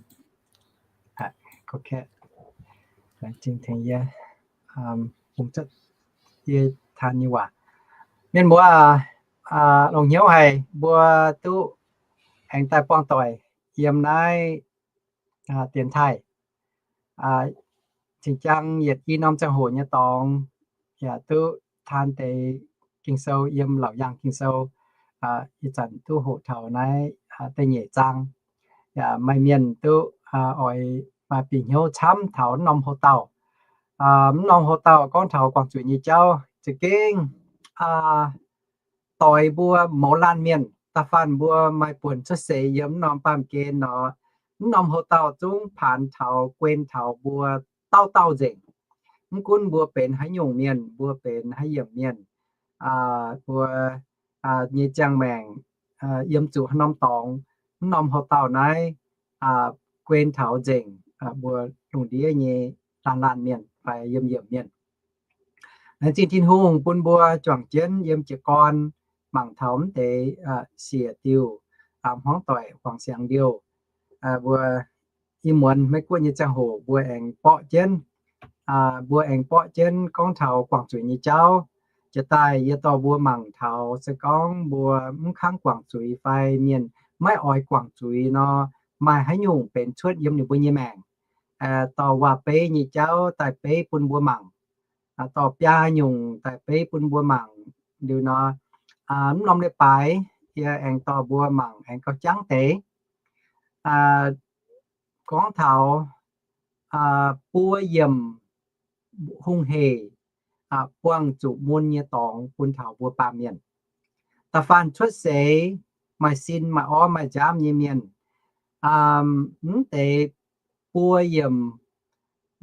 laengz zingh tengx yie, bungx cuotv yie taan nyei waac. Mienh muoz, aa, longc hnyouv haic mbuo duqv aengx daaih buangh doic yiem naaiv, aa, dienx taaih. Aa, zinh ziangx yietc i norm ziangh hoc nyei dorngx yaac duqv taan deix Ging-Sou yiem Laauc Yaangh Ging-Sou. Aa, ih zanc duqv hoqc taux naaiv, aa, da'nyeic zaang. Yaac maaih mienh duqv, aa, oix maaih bieqc hnyouv camv taux mv norm hoc-dauh. Aa, mv norm hoc-dauh gorngv taux guangc zuiz nyei jauv za'gengh, aa, doix mbuo mouz laanh mienh, da'faanh mbuo maaih buonc cuotv seix yiem mv norm baamh gen nor, mv norm hoc-dauh zungv paanx taux, guen taux mbuo dauh dauh nzengc. Mv gunv mbuo benx haaix nyungc mienh, mbuo benx haaix yiemc mienh, aa, mbuo, aa, nyei ziangh maengc, aa, yiem zuqc haaix norm dorngx, mv norm hoc-dauh naaiv, aa, guen taux nzengc, aa, mbuo lungh ndiev nyei laanh laanh mienh fai yiem yiemc mienh. Laengz zingh Tin-Hungh bun mbuo juangc jienv yiem jiez gorn mangc taux mv deix, aa, siec diuh, aa, hmuangv doic huangx siangx liouh. Aa, mbuo ih muonz Meiv Guoqv nyei ziangh hoc mbuo aengx borqv jienv, aa, mbuo aengx borqv jienv gorngv taux guangc zuiz nyei jauv. Jiex daaih yie dorh mbuo mangc taux se gorngv mbuo mv kangv guangc zuiz fai mienh maiv oix guangc zuiz nor, maaih haaix nyungc benx cuotv yiem ninh mbuo nyei maengc, aa, dorh waac-beiv nyei jauv daaih beiv bun mbuo mangc, aa, dorh biaa nyungc daaih beiv bun mbuo mangc. Liuz nor, aa, mv norm leiz-baaix yie aengx dorh mbuo mangc aengx gauh jangv deix, aa, gorngv taux, aa, buo yiemc hungh hec, aa, buangh zuqc mun nyei dorngx bun taux mbuo baamh mienh. Da'faanh cuotv seix maaih sin maaih orv maaih nziaamv nyei mienh, aa, mv deix buo yiemc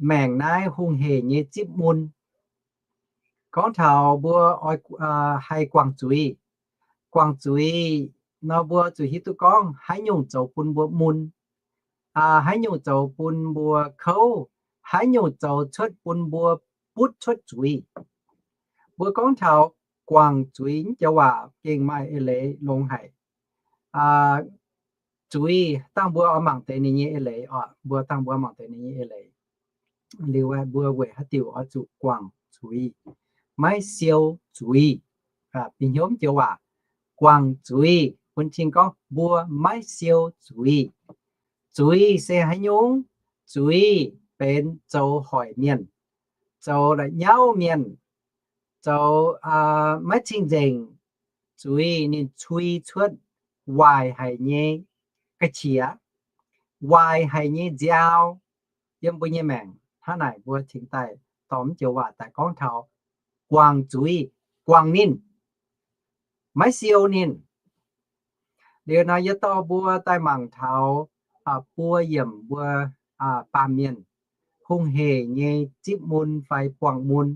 maengc naaiv hungh hec nyei zipv mun. Gorngv taux mbuo oix, aa, haih guangc zuiz. Guangc zuiz nor mbuo zuqc hiuv duqv gorngv haaix nyungc zoux bun mbuo mun, aa, haaix nyungc zoux bun mbuo kouv, haaix nyungc zoux cuotv bun mbuo butv cuotv zuiz. Mbuo gorngv taux guangc zuiz mv joux waac gengh maaih eix leiz longx haic. Aa, zuiz dangh mbuo oix mangc deix ninh nyei eix leiz oc. Mbuo dangh mbuo mangc deix ninh nyei eix leiz. Liuz mbuo weic haaix diuc oix zuqc guangc zuiz, maiv siou zuiz? Aa, bieqc hnyouv mv joux waac, guangc zuiz bun cing gorngv mbuo maiv siou zuiz. Zuiz se haaix nyungc? Zuiz benx zoux hoic mienh, zoux la'nyauv mienh, zoux, aa, maiv cing-nzengc. Zuiz ninh cui cuotv waaic haic nyei ga'qiex, waaic haic nyei nziaaux yiem mbuo nyei maengc. Hnangv naaic mbuo cingx daaih dorh mv joux waac daaih gorngv taux guangc zuiz, guangc ninh, maiv siou ninh. Liuz nor yie dorh mbuo daaih mangc taux, aa, buo yiemc mbuo, aa, baamh mienh hungh hec nyei zipv mun fai buangh mun.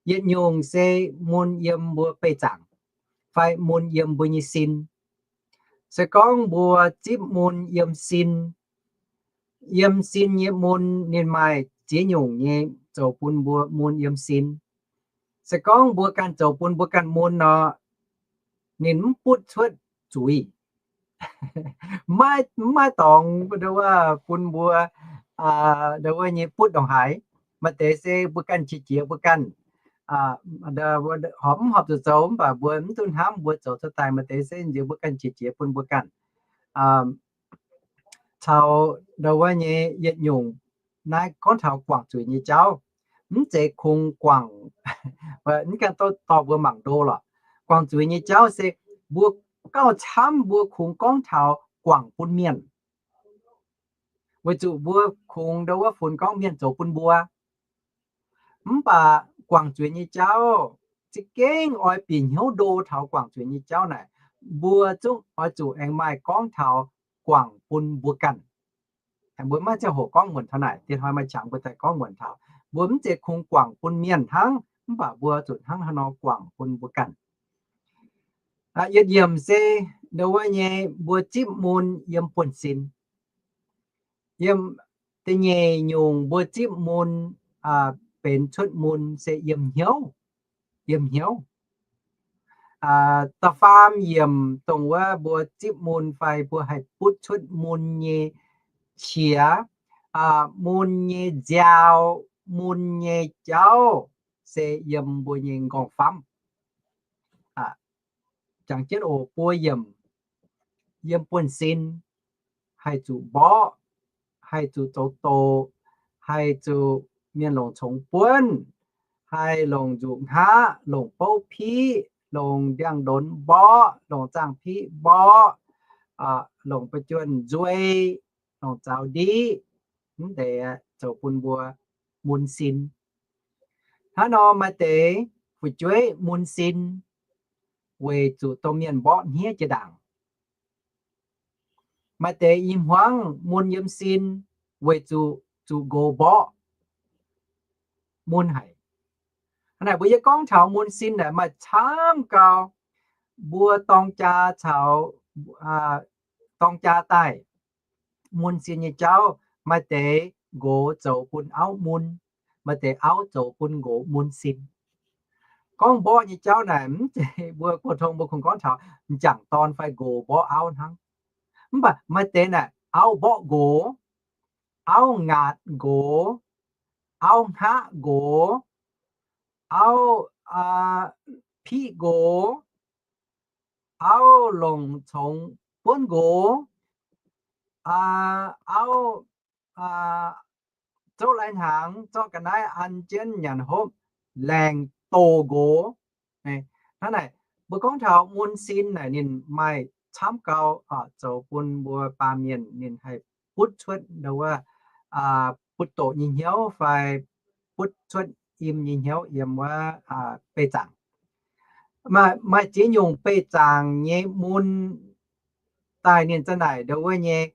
Yietc nyungc se mun yiem mbuo beih zaangc, fai mun yiem mbuo nyei sin. Se gorngv mbuo zipv mun yiem sin, yiem sin nyei mun ninh maaih ziex nyungc nyei zoux bun mbuo mun yiem sin. Se gorngv mbuo ganh zoux bun mbuo ganh mun nor, ninh mv butv cuotv zuiz. Maiv, maiv dorngx ndo wuov bun mbuo, aa, ndo wuov nyei butv ndongc haaix. Maaih deix se mbuo ganh qiex jiez mbuo ganh, aa, horpc mv horpc zuqc zoux mv baac mbuo mv duqv hnamv mbuo zoux cuotv daaih. Maaih deix se nziex mbuo ganh qiex jiez bun mbuo ganh, aa, caux ndo wuov nyei yietc nyungc naaiv gorngv taux guangc zuiz nyei jauv. Mv zeiz kungx guangc, mv gaengh dorh mbuo mangc ndo lorqc. Guangc zuiz nyei jauv se mbuo gauh camv mbuo kungx gorngv taux guangc bun mienh. Weic zuqc mbuo kungx ndo wuov funx gorngv mienh zoux bun mbuo. Mv baac guangc zuiz nyei jauv za'gengh oix bieqc hnyouv ndo taux guangc zuiz nyei jauv naaic, mbuo zungv oix zuqc aengx maaih gorngv taux guangc bun mbuo ganh. Mbuo maiv ziangh hoc gorngv muonc taux naaic, diex hnoi maaih qangx mbuo daaih gorngv muonc taux. Mbuo mv zeiz kungx guangc bun mienh hnangv, mv baac mbuo zuqc hnangv haaix nor guangc bun mbuo ganh. Yietc yiemc se ndo wuov nyei mbuo zipv mun yiem buonv-sin. Yiem da'nyeic nyungc mbuo zipv mun benx cuotv mun se yiem hnyouv, yiem hnyouv. Da'faam yiemc dongh wuov mbuo zipv mun fai mbuo haih butv cuotv mun nyei qiex, mun nyei nziaaux, mun nyei jauv se yiem mbuo nyei m'nqorngv-famv. Jangx jienv oc, buo yiemc yiem buonv-sin, haih zuqc mborqv, haih zuqc zoux doqc, haih zuqc mienh longc congx buonv, haih longc nzuqc hngaqv, longc bouv piqv, longc ndiangx-ndonx mborqv, longc zaangh piqv mborqv, longc ba'juonh nzuei, longc zaux ndiqv, mv deix zoux bun mbuo mun sin. Hnangv nor maaih deix fu'jueiv mun sin weic zuqc domh mienh mborqv hniev jiex ndaangc. Maaih deix i hmuangv mun yiem sin weic zuqc zuqc nqox mborqv mun haic. Hnangv naaic mbuo yie gorngv taux mun sin naaic maaih camv gau. Mbuo dorng jaa caux dorng jaa daaih, mun sin nyei jauv, maaih deix nqox zoux bun auv mun, maaih deix auv zoux bun nqox mun sin. Gorngv mborqv nyei jauv naaic mv zeiz mbuo pou-tong mbuo kungx gorngv taux m'jangc dorn fai nqox mborqv auv hnangv. Mv baac maaih deix naaic auv mborqv nqox, auv ngaatc nqox, auv hngaqv nqox, auv piqv nqox, auv longc congx buonv nqox, auv zouv lai-hnaangx zorqv ga'naaiv an jienv nyanc hopv, laengc doqc nqox. Hnangv naaic, mbuo gorngv taux mun sin naaic ninh maaih camv gau, zoux bun mbuo baamh mienh ninh haih butv cuotv ndo wuov butv doqc nyei hnyouv fai butv cuotv im nyei hnyouv yiem wuov beih zaangc. Maaih ziex nyungc beih zaangc nyei mun daaih ninh za'naaic ndo wuov nyei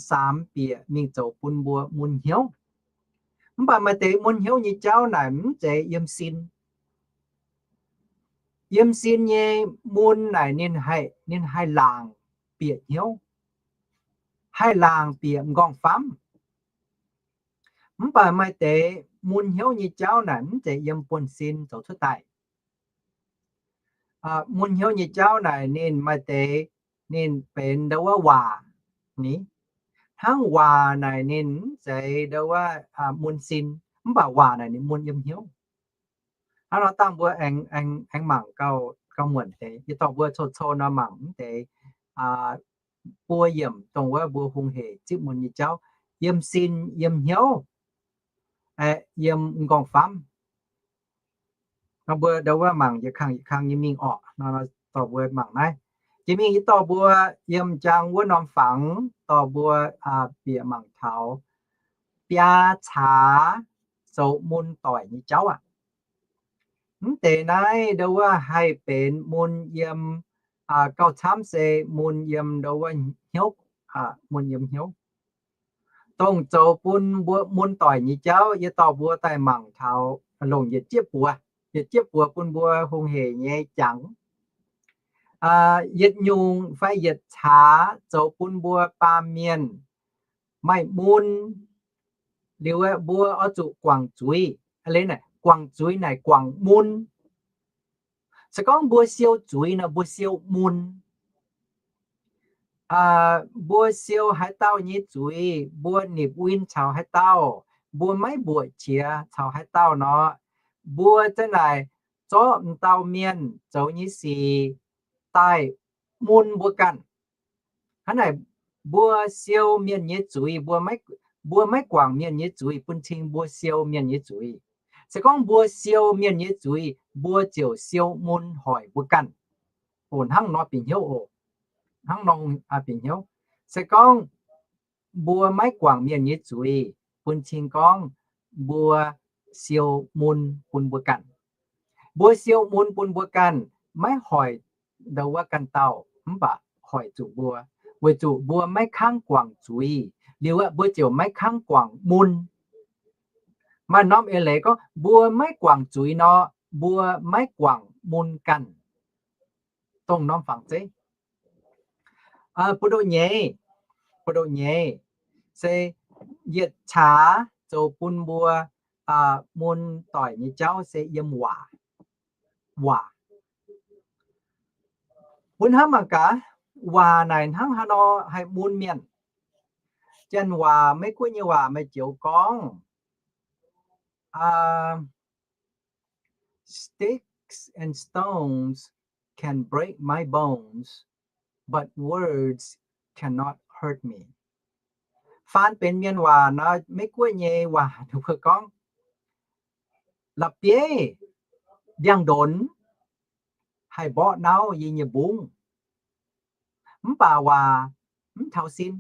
saamx bieqc mingh zoux bun mbuo mun hnyouv. Mv baac maaih deix mun hnyouv nyei jauv naaic mv zeiz yiem sin. Yiem sin nyei mun naaic ninh haih, ninh haih laangc bieqc hnyouv, haih laangc bieqc m'nqorngv-famv. Mv baac maaih deix mun hnyouv nyei jauv naaic mv zeiz yiem buonv-sin zoux cuotv daaih. Mun hnyouv nyei jauv naaic ninh maaih deix ninh benx ndo wuov waac ni. Hnangv waac naaic ninh mv zeiz ndo wuov mun sin, mv baac waac naaic ninh mun yiem hnyouv. Hnangv nor dangh mbuo aengx, aengx mangc gauh, gauh muonc deix. Yie dorh mbuo cou-cou nor mangc mv deix buo yiemc dongh wuov mbuo hungh hec zipv mun nyei jauv, yiem sin, yiem hnyouv, yiem m'nqorngv-famv. Nor mbuo ndo wuov mangc yietc kang yietc kang nyei mingh orqc. Nor dorh mbuo mangc naaiv. Jiex mingh yie dorh mbuo yiem m'jang wuov norm fangx dorh mbuo bieqc mangc taux biaa caax zoux mun doic nyei jauv aqv. Mv deix naaiv ndo wuov haih benx mun yiem, gauh camv se mun yiem ndo wuov hnyouv, mun yiem hnyouv. Dongh zoux bun mbuo mun doic nyei jauv yie dorh mbuo daaih mangc taux longc yietc jieqv buoz, yietc jieqv buoz bun mbuo hungh hec nyei jangx. Yietc nyungc fai yietc caax zoux bun mbuo baamh mienh maaih mun. Liuz mbuo oix zuqc guangc zuiz. Guangc zuiz naaic guangc mun. Se gorngv mbuo siou zuiz nor mbuo siou mun. Mbuo siou haaix dauh nyei zuiz, mbuo nipc win caux haaix dauh, mbuo maiv mbuoqc qiex caux haaix dauh nor, mbuo za'naaic zorqv m'dauh mienh zoux nyei sic daaih mun mbuo ganh. Hnangv naaic, mbuo siou mienh nyei zuiz, mbuo maiv guangc mienh nyei zuiz bun cing mbuo siou mienh nyei zuiz. Se gorngv mbuo siou mienh nyei zuiz, mbuo ziouc siou mun hoic mbuo ganh. Oc, hnangv nor bieqc hnyouv oc. Hnangv nor bieqc hnyouv. Se gorngv mbuo maiv guangc mienh nyei zuiz, bun cing gorngv mbuo siou mun bun mbuo ganh. Mbuo siou mun bun mbuo ganh, maiv hoic ndau wuov ganh dauh, mv baac hoic zuqc mbuo, weic zuqc mbuo maiv kangv guangc zuiz. Liuz aeqv, mbuo ziouc maiv kangv guangc mun. Maaih norm eix leiz gorngv mbuo maiv guangc zuiz nor, mbuo maiv guangc mun ganh. Dongh norm fangx zeiv. Buoz-ndoqv nyeiz, buoz-ndoqv nyeiz se yietc caax zoux bun mbuo mun doic nyei jauv se yiem waac. Waac. Mbuo hnamv mangc gaax, waac naaic hnangv haaix nor haih mun mienh. Janx waac, Meiv-Guoqv nyei waac maaih joux gorngv, Sticks and stones can break my bones, but words cannot hurt me. Faan benx mienh waac nor, Meiv-Guoqv nyei waac ninh mbuo gorngv, la'bieiv, ndiangx-ndonx haih mborqv nauv yie nyei mbungv, mv baac waac mv taux sin.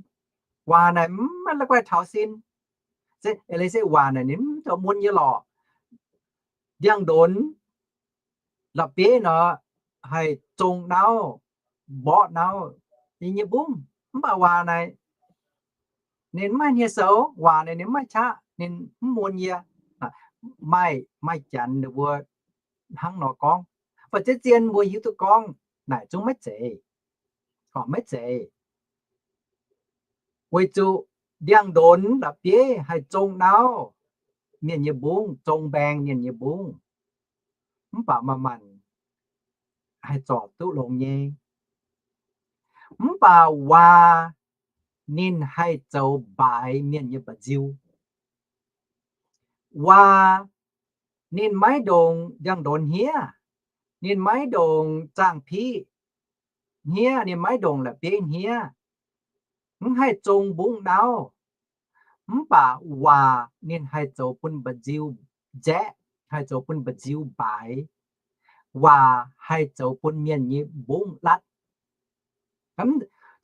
Waac naaic mv maaih la'guaih taux sin. Eix leiz se waac naaic ninh mv zoux mun yie lorqc. Ndiangx-ndonx, la'bieiv nor haih zong nauv, mborqv nauv yie nyei mbungv, mv baac waac naaic ninh mv maaih hniev-soux. Waac naaic ninh mv maaih qaqv, ninh mv mun yie. Maaih, maaih janx ninh mbuo hnangv nor gorngv, mv baac zien-zien mbuo hiuv duqv gorngv naaic zungv maiv zeiz, maiv zeiz. Weic zuqc ndiangx-ndonx la'bieiv haih zong nauv mienh nyei mbungv, zong mbaeng mienh nyei mbungv, mv baac manc-manc haih zorc duqv longx nyei. Mv baac waac ninh haih zoux mbaaix mienh nyei mba'nziu. Waac ninh maiv ndongc ndiangx-ndonx hniev, ninh maiv ndongc zaangh piqv hniev, ninh maiv ndongc la'bieiv hniev, mv haih zong mbungv nauv. Mv baac waac ninh haih zoux bun mba'nziu nzaeqv, haih zoux bun mba'nziu mbaaix. Waac haih zoux bun mienh nyei mbungv latv.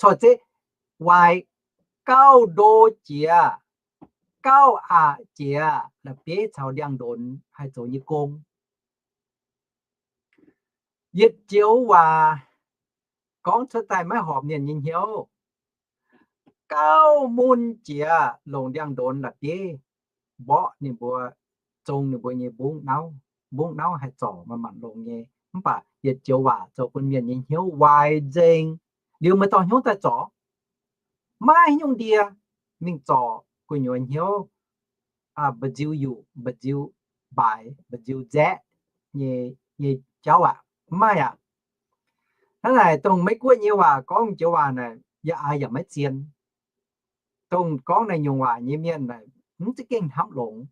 Corc zeiv waaic gauh ndo jiex, gauh aqc jiex la'bieiv caux ndiangx-ndonx haih zoux nyei gong. Yietc joux waac gorngv cuotv daaih maiv horpc mienh nyei hnyouv, gauh mun jiex longc ndiangx-ndonx la'bieiv mborqv ninh mbuo, zong ninh mbuo nyei mbungv nauv. Mbungv nauv haih zorc manc-manc longx nyei. Mv baac yietc joux waac zoux bun mienh nyei hnyouv waaic nzengc. Liuz maaih dorh hnyouv daaih zorc, maiv nyungc ndie mingh zorc gu'nyuoz hnyouv mba'nziu yuqc, mba'nziu mbaaix, mba'nziu nzaeqv nyei, nyei jauv aqv. Mv maaih aqv. Hnangv naaic dongh Meiv-Guoqv nyei waac gorngv joux waac naaic, yaac aax yaac maiv zien. Dongh gorngv naaiv nyungc waac nyei mienh naaic mv za'gengh hnamv longx.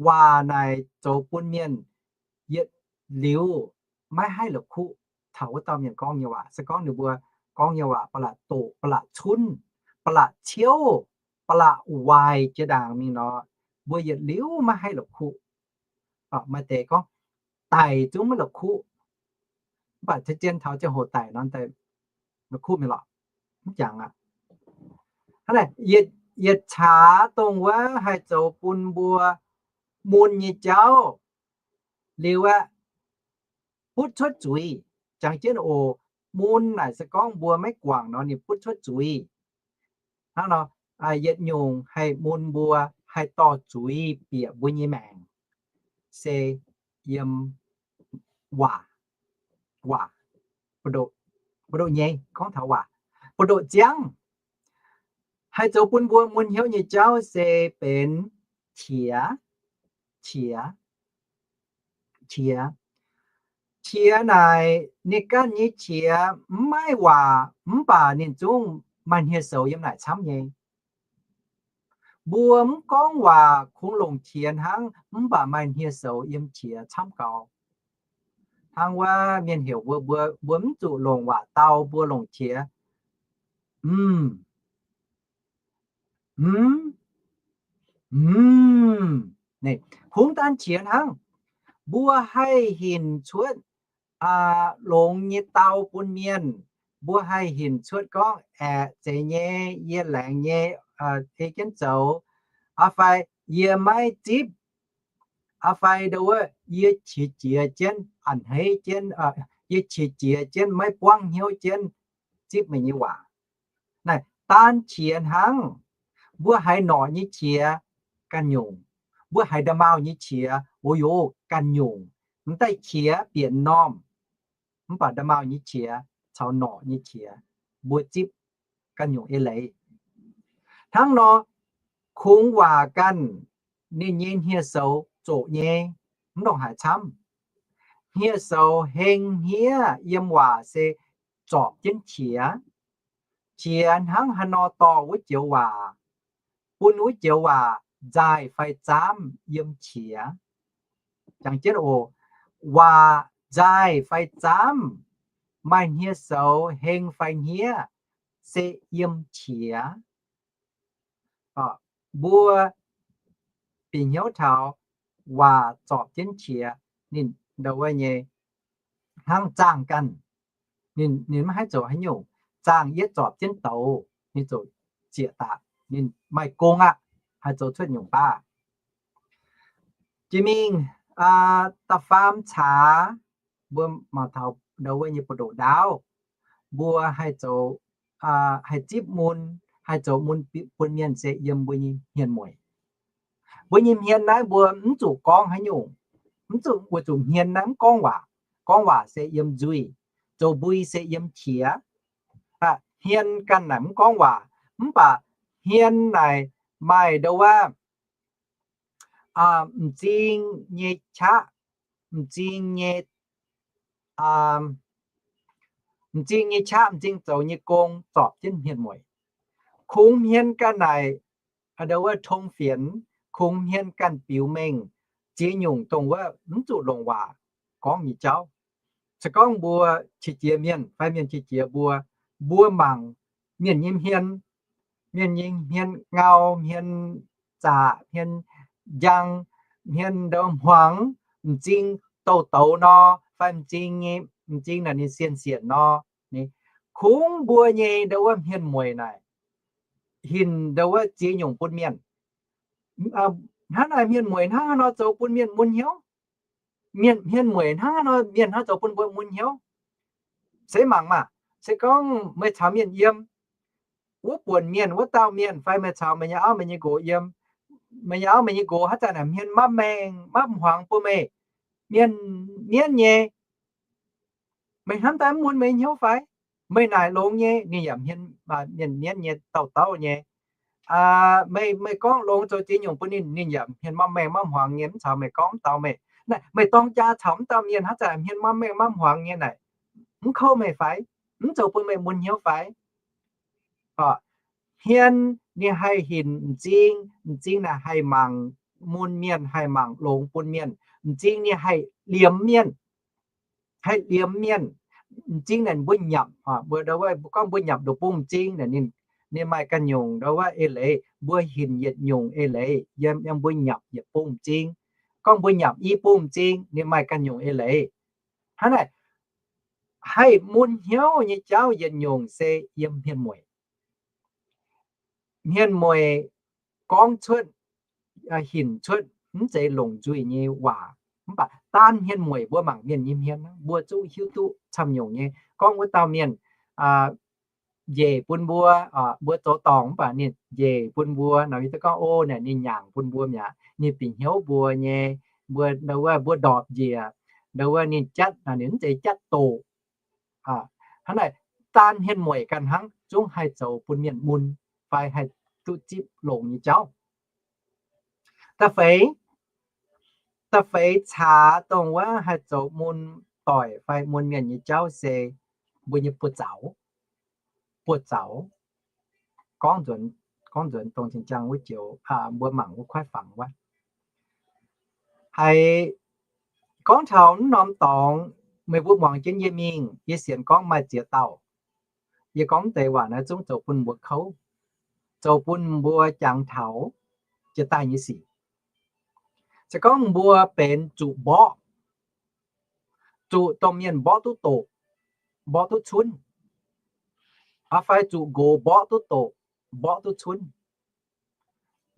Waac naaic zoux bun mienh yietc liuz maiv haih la'kuqv taux wuov dauh mienh gorngv nyei waac. Se gorngv ninh mbuo gorngv nyei waac ba'laqc doqc, ba'laqc cunv, ba'laqc ciouv, ba'laqc waaic jiex ndaangc mingh nor, mbuo yietc liuz maiv haih la'kuqv. Maaih deix gorngv daic zungv maiv la'kuqv, mv baac zien taux ziangh hoc daic nor, la'kuqv mingh lorqc. Mv jangx aqv. Hnangv naaic, yietc caax dongh wuov haih zoux bun mbuo mun nyei jauv liuz aeqv, butv cuotv zuiz. Jangx jienv oc, mun naaic se gorngv mbuo maiv guangc nor ninh butv cuotv zuiz. Hnangv nor, yietc nyungc haih mun mbuo, haih dorh zuiz bieqc mbuo nyei maengc se yiem waac. Waac, buoz-ndoqv nyei gorngv taux waac. Buoz-ndoqv ziangv haih zoux bun mbuo mun hnyouv nyei jauv se benx qiex. Qiex, qiex. Qiex naaic ninh ganh nyei qiex mv maaih waac, mv baac ninh zungv maaih hniev-soux yiem naaic camv nyei. Mbuo mv gorngv waac kungx longc qiex hnangv, mv baac maaih hniev-soux yiem qiex camv gaux. Hnangv wuov mienh heuc mbuo, mbuo, mbuo mv zuqc longc waac dau, mbuo longc qiex. Mm, mm, mm. Kungx daan qiex hnangv, mbuo haih hinc cuotv longx nyei dau bun mienh. Mbuo haih hinc cuotv gorngv, aeqv, zeiz nyei, yie laengz nyei, ei jienv zoux, fai yie maiv zipv, Aa fai ndo wuov, yie qiex jiez jienv a'hneiv jienv, yie qiex jiez jienv maiv buangv hnyouv jienv zipv meih nyei waac. Naaiv daan qiex hnangv. Mbuo haiz norqc nyei qiex ganh nyungc, mbuo haiz nda'maauh nyei qiex, o yoc, ganh nyungc. M'daaih qiex bieqc m'normh, mv baac nda'maauh nyei qiex caux norqc nyei qiex mbuo zipv ganh nyungc eix leiz. Hnangv nor, kungx waac ganh ninh nyei hniev-soux zoqc nyei, mv ndongc haaix camv. Hniev-soux heng hniev yiem waac se zorpc jienv qiex. Qiex hnangv haaix nor dorh wuov joux waac, bun wuov joux waac nzaaih fai zaamv yiem qiex. Jangx jienv oc, waac nzaaih fai zaamv, maaih hniev-soux heng fai hniev, se yiem qiex. Mbuo bieqc hnyouv taux waac zorpc jienv qiex, ninh ndo wuov nyei hnangv zaangh ganh. Ninh, ninh maiv haih zoux haaix nyungc. Zaangh yietv zorpc jienv douz, ninh ziouc zieqc daaih, ninh maaih gong aqv, haih zoux cuotv nyungc baav. Jiex mingh, da'faam caax, mbuo mangc taux ndo wuov nyei buoz-ndoqv ndaauv, mbuo haih zoux, haih zipv mun, haih zoux mun bun mienh se yiem mbuo nyei hmien mueic. Mbuo nyei hmien naaiv mbuo mv zuqc gorngv haaix nyungc, mv zuqc, weic zuqc hmien naaiv mv gorngv waac. Gorngv waac se yiem nzuih, zoux mbui se yiem qiex. Hmien ganh naaic mv gorngv waac, mv baac hmien naaic maaih ndo wuov m'zing nyei qaqv, m'zing nyei, m'zing nyei qaqv, m'zing zoux nyei gong zorpc jienv hmien mueic. Kungx hmien ganh naaic, ndo wuov tong fienx, kungx hmien ganh biux mengh ziex nyungc dongh wuov mv zuqc longc waac gorngv nyei jauv. Se gorngv mbuo qiex jiez mienh fai mienh qiex jiez mbuo, mbuo mangc mienh nyei hmien, mienh nyei hmien ngau, hmien zaqc, hmien njang, hmien ndo hmuangx, m'zing douz-douz nor, fai m'zing nyei, m'zing naaic ninh sienh sienc nor. Kungx mbuo nyei ndo wuov hmien mueic naaic, hinc ndo wuov ziex nyungc bun mienh. Hnangv naaic hmien mueic hnangv haaix nor zoux bun mienh mun hnyouv? Mienh, hmien mueic hnangv haaix nor mienh hnangv zoux bun mbuo mun hnyouv? Se mangc maah! Se gorngv meih caux mienh yiem, wuov buonc mienh, wuov dauh mienh, fai meih caux meih nyei auv meih nyei nqox yiem, meih nyei auv meih nyei nqox haaix zanc naaic hmien maiv maengh maiv hmuangx bun meih, mienh mienv nyei, meih hnamv daaih mv mun meih hnyouv fai? Meih naaic longx nyei, ninh yaac hmien, mienh mienv nyei, dauh dauh nyei. Meih, meih gorngv longx zoux ziex nyungc bun ninh, ninh yaac hmien maiv maengh maiv hmuangx nyei, mv caux meih gorngv, mv dau meih. Naaic meih dorng jaa caux mv dauh mienh haaix zanc hmien maiv maengh maiv hmuangx nyei naaic, mv kouv meih fai? Mv zoux bun meih mun hnyouv fai? Hmien ninh haih hinc m'zing, m'zing naaic haih mangc mun mienh, haih mangc longx bun mienh. M'zing ninh haih liemx mienh, haih liemx mienh. M'zing naaic mbuo nyapc, mbuo ndo wuov gorngv mbuo nyapc ndoqc bung m'zing naaic, ninh maaih ganh nyungc ndo wuov eix leiz, mbuo hinc yietc nyungc eix leiz yiem, yiem mbuo nyapc yietc bung m'zing. Gorngv mbuo nyapc i bung m'zing, ninh maaih ganh nyungc eix leiz. Hnangv naaic, haih mun hnyouv nyei jauv yietc nyungc se yiem hmien mueic. Hmien mueic gorngv cuotv, hinc cuotv mv zeiz longc nzuih nyei waac, mv baac daan hmien mueic mbuo mangc mienh nyei hmien, mbuo zungv hiuv duqv camv nyungc nyei. Gorngv wuov dauh mienh njiec bun mbuo, mbuo zoux dorngc mv baac ninh njiec bun mbuo nor, yie gorngv, o, naaic ninh nyaangc bun mbuo mi'aqv, ninh bieqc hnyouv mbuo nyei, mbuo ndo wuov mbuo ndorpc njiec, ndo wuov ninh jatv, ninh mv zeiz jatv doqc. Hnangv naaic, daan hmien mueic ganh hnangv zungv haih zoux bun mienh mun fai haih duqv zipv longx nyei jauv. Da'feix, da'feix caax dongh wuov haih zoux mun doic fai mun mienh nyei jauv se mbuo nyei buoz-zaux. Buoz-zaux, gorngv nzuonx, gorngv nzuonx dongh zinh ziangh wuov joux mbuo mangc wuov kuaaiv fangx wuov, haiz gorngv taux mv norm dorngx, meih mbuo muangx jienv yie mingh, yie sienx gorngv maaih ziex dauh. Yie gorngv deix waac naaiv zungv zoux bun mbuo kouv, zoux bun mbuo jangx taux jiex daaih nyei sic. Se gorngv mbuo benx zuqc mborqv, zuqc domh mienh mborqv duqv doqc, mborqv duqv cunv, fai zuqc nqox mborqv duqv doqc, mborqv duqv cunv.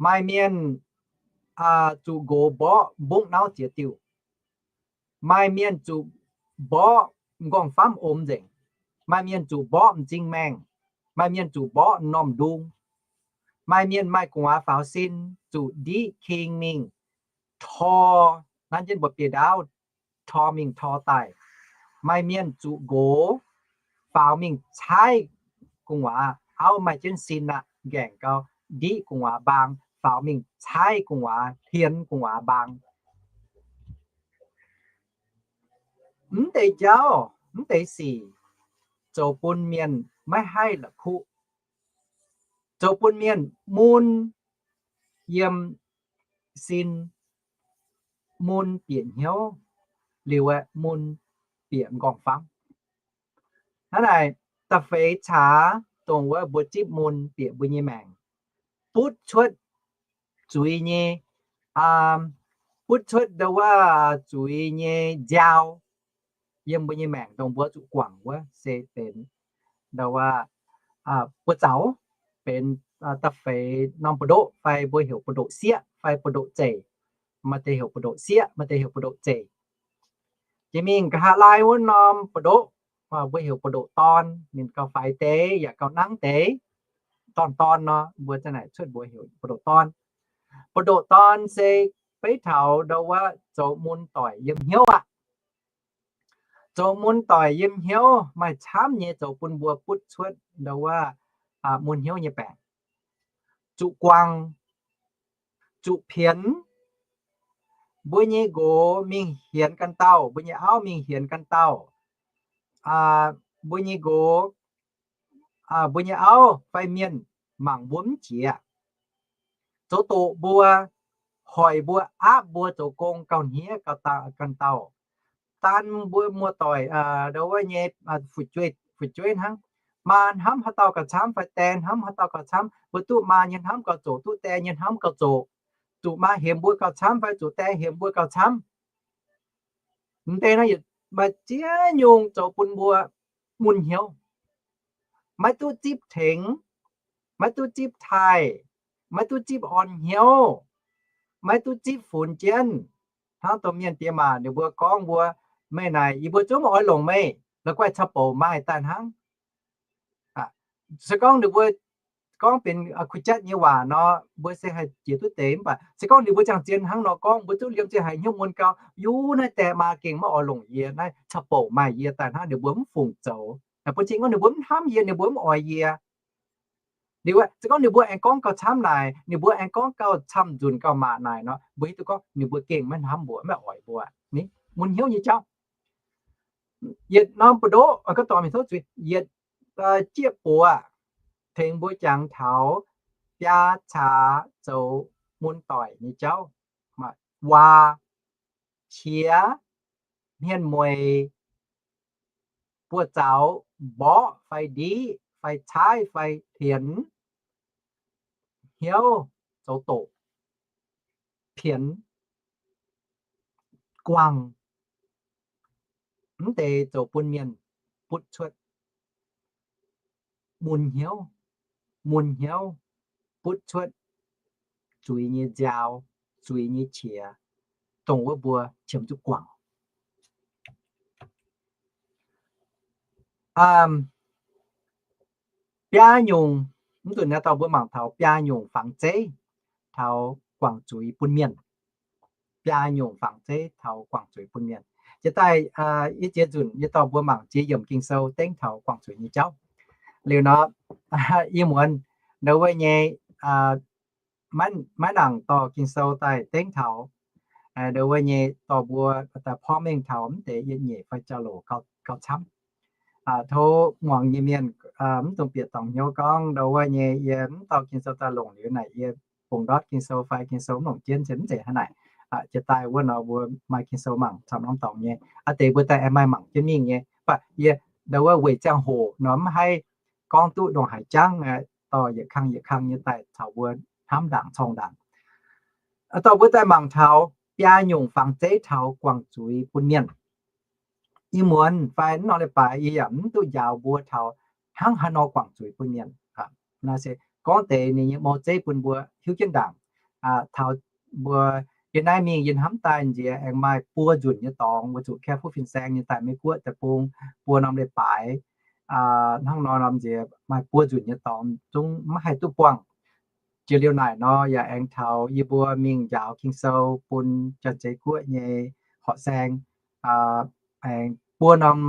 Maaih mienh zuqc nqox mborqv mbungv nauv ziex diuh. Maaih mienh zuqc mborqv m'nqorngv-famv omx nzengc. Maaih mienh zuqc mborqv m'zing maengh. Maaih mienh zuqc mborqv m'normh ndung. Maaih mienh maaih gu'nguaaz faaux sin zuqc ndiqv king mingh tor, nanv jienv mbuo biei ndaauv, tor mingh tor daaih. Maaih mienh zuqc nqox faaux mingh caaiv gu'nguaaz, auv maaih jienv sin aqv, nqaengc gau, ndiqv gu'nguaaz mbaang, faaux mingh caaiv gu'nguaaz, hlienx gu'nguaaz mbaang. Mv deix jauv, mv deix sic, zoux bun mienh maiv haih la'kuqv, zoux bun mienh mun yiem sin, mun bieqc hnyouv, liuz aeqv, mun bieqc m'nqorngv-famv. Hnangv naaic, da'feix caax dongh wuov mbuo zipv mun bieqc mbuo nyei maengc, butv cuotv zuiz nyei, butv cuotv ndau wuov zuiz nyei nziaaux yiem mbuo nyei maengc, dongh mbuo zuqc guangc wuov se benx ndau wuov buoz zaux, benx da'feix norm buoz-ndoqv fai mbuo heuc buoz-ndoqv sieqv fai buoz-ndoqv zeic. Maaih deix heuc buoz-ndoqv sieqv, maaih deix heuc buoz-ndoqv zeic. Jiex mingh nqa'haav laai wuov norm buoz-ndoqv, mbuo heuc buoz-ndoqv dorn, ninh gauh faix deix yaac gauh nangv deix. Dorn dorn nor, mbuo za'naaic cuotv mbuox heuc buoz-ndoqv dorn. Buoz-ndoqv dorn se beiv taux ndau wuov zoux mun doic yiem hnyouv aqv. Zoux mun doic yiem hnyouv maaih camv nyei zoux bun mbuo butv cuotv ndau wuov mun hnyouv nyei baengc. Zuqc guangc, zuqc pienx. Mbuo nyei nqox mingh hienx ganh dauh, mbuo nyei auv mingh hienx ganh dauh, mbuo nyei nqox, mbuo nyei auv fai mienh mangc mbuo mv jiex, zoux doqc mbuo, hoic mbuo, aapv mbuo zoux gong gauh hniev ganh dauh. Daan mbuo muoz-doic ndau wuov nyei fu'jueiv hnangv, maa hnamv haaix dauh gauh camv fai die hnamv haaix dauh gauh camv, mbuo duqv maa nyei hnamv gauh zoqc, duqv die nyei hnamv gauh zoqc, zuqc maa hemx mbuo gauh camv fai zuqc die hemx mbuo gauh camv. M'deix naaiv yietc maaih ziex nyungc zoux bun mbuo mun hnyouv, maiv duqv zipv tengx, maiv duqv zipv taaih, maiv duqv zipv orn hnyouv, maiv duqv zipv funx jienv. Hnangv dongh mienh diex maac ninh mbuo gorngv mbuo, meih naaic yie mbuo zungv maiv oix longc meih, la'guaih caux bouc maaih daaih hnangv. Se gorngv ninh mbuo gorngv benx kuh jatv nyei waac nor, mbuo se haih jiex duqv deix. Mv baac se gorngv ninh mbuo ziangh zien hnangv nor gorngv, mbuo zungv liemh zeih haiz hnyouv mun gau, yie naaiv die maa gengh maiv oix longc yie, naaiv caux bouc maaih yie daaih hnangv, ninh mbuo mv fungc zoux. Bun cing gorngv ninh mbuo mv hnamv yie, ninh mbuo mv oix yie. Liuz se gorngv ninh mbuo aengx gorngv gauh camv naaic, ninh mbuo aengx gorngv gauh camv nzunc gauh maac naaic nor, mbuo hiuv duqv gorngv ninh mbuo gengh maiv hnamv mbuo, maiv oix mbuo. Mun hnyouv nyei jauv. Yietc norm buoz-ndoqv, yietc jieqv buoz tengx mbuo jangx taux biaa caax zoux mun doic nyei jauv. Waac, qiex, hmien mueiz, buoz-zaux, mborqv fai ndiqv fai caaiv fai hlienx, hnyouv, zoux doqc, pienx, guangc. Mv deix zoux bun mienh butv cuotv mun hnyouv, mun hnyouv, butv cuotv zuiz nyei nziaaux, zuiz nyei qiex, dongh wuov mbuo qiemx zuqc guangc. Biaa nyungc, mv nzunc naaiv dauh mbuo mangc taux biaa nyungc fangx zeiv taux guangc zuiz bun mienh. Biaa nyungc fangx zeiv taux guangc zuiz bun mienh. Jiex daaih, yie ziex nzunc yie dorh mbuo mangc ziex yiemc Ging-Sou dengv taux guangc zuiz nyei jauv. Liuz nor, yie muonz ndo wuov nyei, maiv nangc dorh Ging-Sou daaih dengv taux, ndo wuov nyei dorh mbuo daaih porv mengh taux mv deix yietc nyeic fai jauv-louc gauh camv. Tov muangx nyei mienh mv dungx bieqc dorngc hnyouv gorngv ndo wuov nyei yie mv dorh Ging-Sou daaih longc liuz naaic yie bungx ndortv Ging-Sou fai Ging-Sou mv longc jienv se mv zeiz hnangv naaic. Jiex daaih wuov nor mbuo maaih Ging-Sou mangc camv norm dorngx nyei. Aa deix mbuo daaih aengx maaih mangc jienv mingh nyei. Mv baac yie ndo wuov weic ziangh hoc nor mv haih gorngv duqv ndongc haaix jangv, dorh yietc kang yietc kang nyei daaih caux mbuo hnamv ndaangc corng ndaangc. Dorh mbuo daaih mangc taux biaa nyungc fangx zeiv taux guangc zuiz bun mienh. Ih muonz fai mv norm leiz-baaix yie yaac mv duqv njaaux mbuo taux hnangv haaix nor guangc zuiz bun mienh. Naaiv se gorngv deix ninh nyei mou zeiv bun mbuo hiuv jienv ndaangc. Taux mbuo yie naaiv mingh yie hnamv daaih nziex aengx maaih buo nzunc nyei dorngx weic zuqc Careful Fin-Saeng nyei daaih Meiv Guoqv deic-bung buo norm leiz-baaix hnangv nor norm nziex maaih buo nzunc nyei dorngx zungv maiv haih duqv buangh. Jiex liuz naaic nor yaac aengx taux yie mbuo mingh njaaux Ging-Sou bun Janx-Zei Guoqv nyei horqc saeng, aengx buo norm,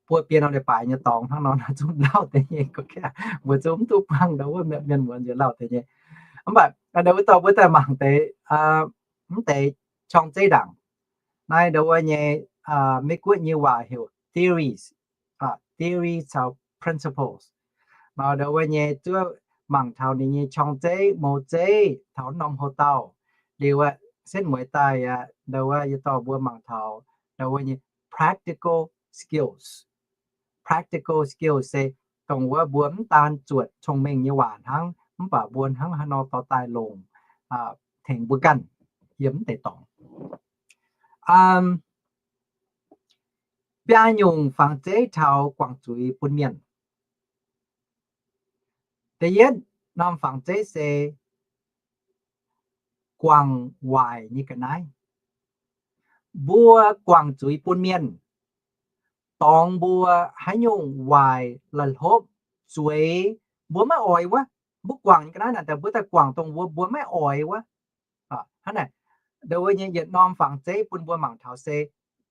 buo biei norm leiz-baaix nyei dorngx hnangv nor zungv lauh deix nyei. Mbuo zungv mv duqv buangh ndau wuov mienh muoz nziex lauh deix nyei. Mv baac ndau wuov dorh mbuo daaih mangc deix, mv deix qorng-zeiv ndaangc. Naaiv ndau wuov nyei, Meiv Guoqv nyei waac heuc theories, theory caux principles. Nor ndau wuov nyei zuov mangc taux ninh nyei qorng-zeiv, mouz-zeiv taux norm houx-dauh. Liuz aqv, setv mueiz daaih aqv, ndau wuov yie dorh mbuo mangc taux ndau wuov nyei practical skills. Practical skills se dongh wuov mbuo mv daan zuotc cong-mengh nyei waac hnangv, mv baac mbuo hnangv haaix nor dorh daaih longc tengx mbuo ganh yiem mv deix dorngx. Biaa nyungc fangx zeiv taux guangc zuiz bun mienh. Da'yietv norm fangx zeiv se guangc waaic nyei ga'naaiv. Mbuo guangc zuiz bun mienh, dorngx mbuo haaix nyungc waaic la'hlopv zueiz mbuo maiv oix wuov, mbuo guangc nyei ga'naaiv naaic daaih mbuo daaih guangc dongh wuov mbuo maiv oix wuov. Hnangv naaic, ndau wuov nyei yietc norm fangx zeiv bun mbuo mangc taux se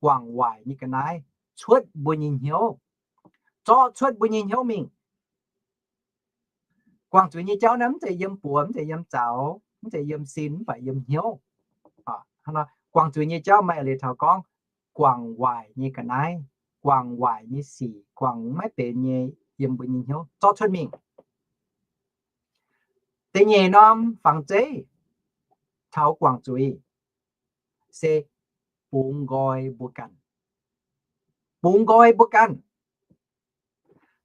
guangc waaic nyei ga'naaiv cuotv mbuo nyei hnyouv, zorqv cuotv mbuo nyei hnyouv mingh. Guangc zuiz nyei jauv naaiv mv zeiz yiem buoz, mv zeiz yiem zaux, mv zeiz yiem sin, mv baac yiem hnyouv. Guangc zuiz nyei jauv maaih leiz taux gorngv guangc waaic nyei ga'naaiv, guangc waaic nyei sic, guangc maiv benx nyei yiem mbuo nyei hnyouv zorqv cuotv mingh. Da'nyeic norm fangx zeiv taux guangc zuiz se bungx nqoi mbuo ganh. Bungx nqoi mbuo ganh.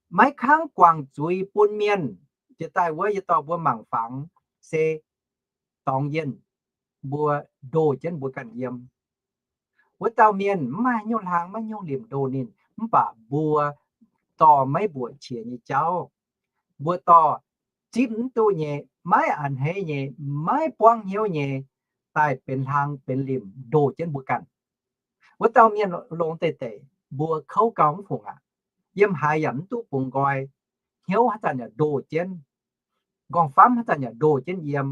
Maiv kangv guangc zuiz bun mienh, jiex daaih wuov yie dorh mbuo mangc fangx se dorngx yienh mbuo ndoh jienv mbuo ganh yiem. Wuov dauh mienh maiv maaih haaix nyungc hlang, maiv nyungc limc ndoh ninh, mv baac mbuo dorh maiv mbuoqc qiex nyei jauv, mbuo dorh zipv mv duqv nyei, maiv a'hneiv nyei, maiv buangv hnyouv nyei, daaih benx hlang benx limc ndoh jienv mbuo ganh. Wuov dauh mienh longx deix deix, mbuo kouv gau mv fungc aqv. Yiem haaix yaac mv duqv bungx nqoi. Hnyouv haaix zanc yaac ndoh jienv, nqorngv-famv haaix zanc yaac ndoh jienv yiem,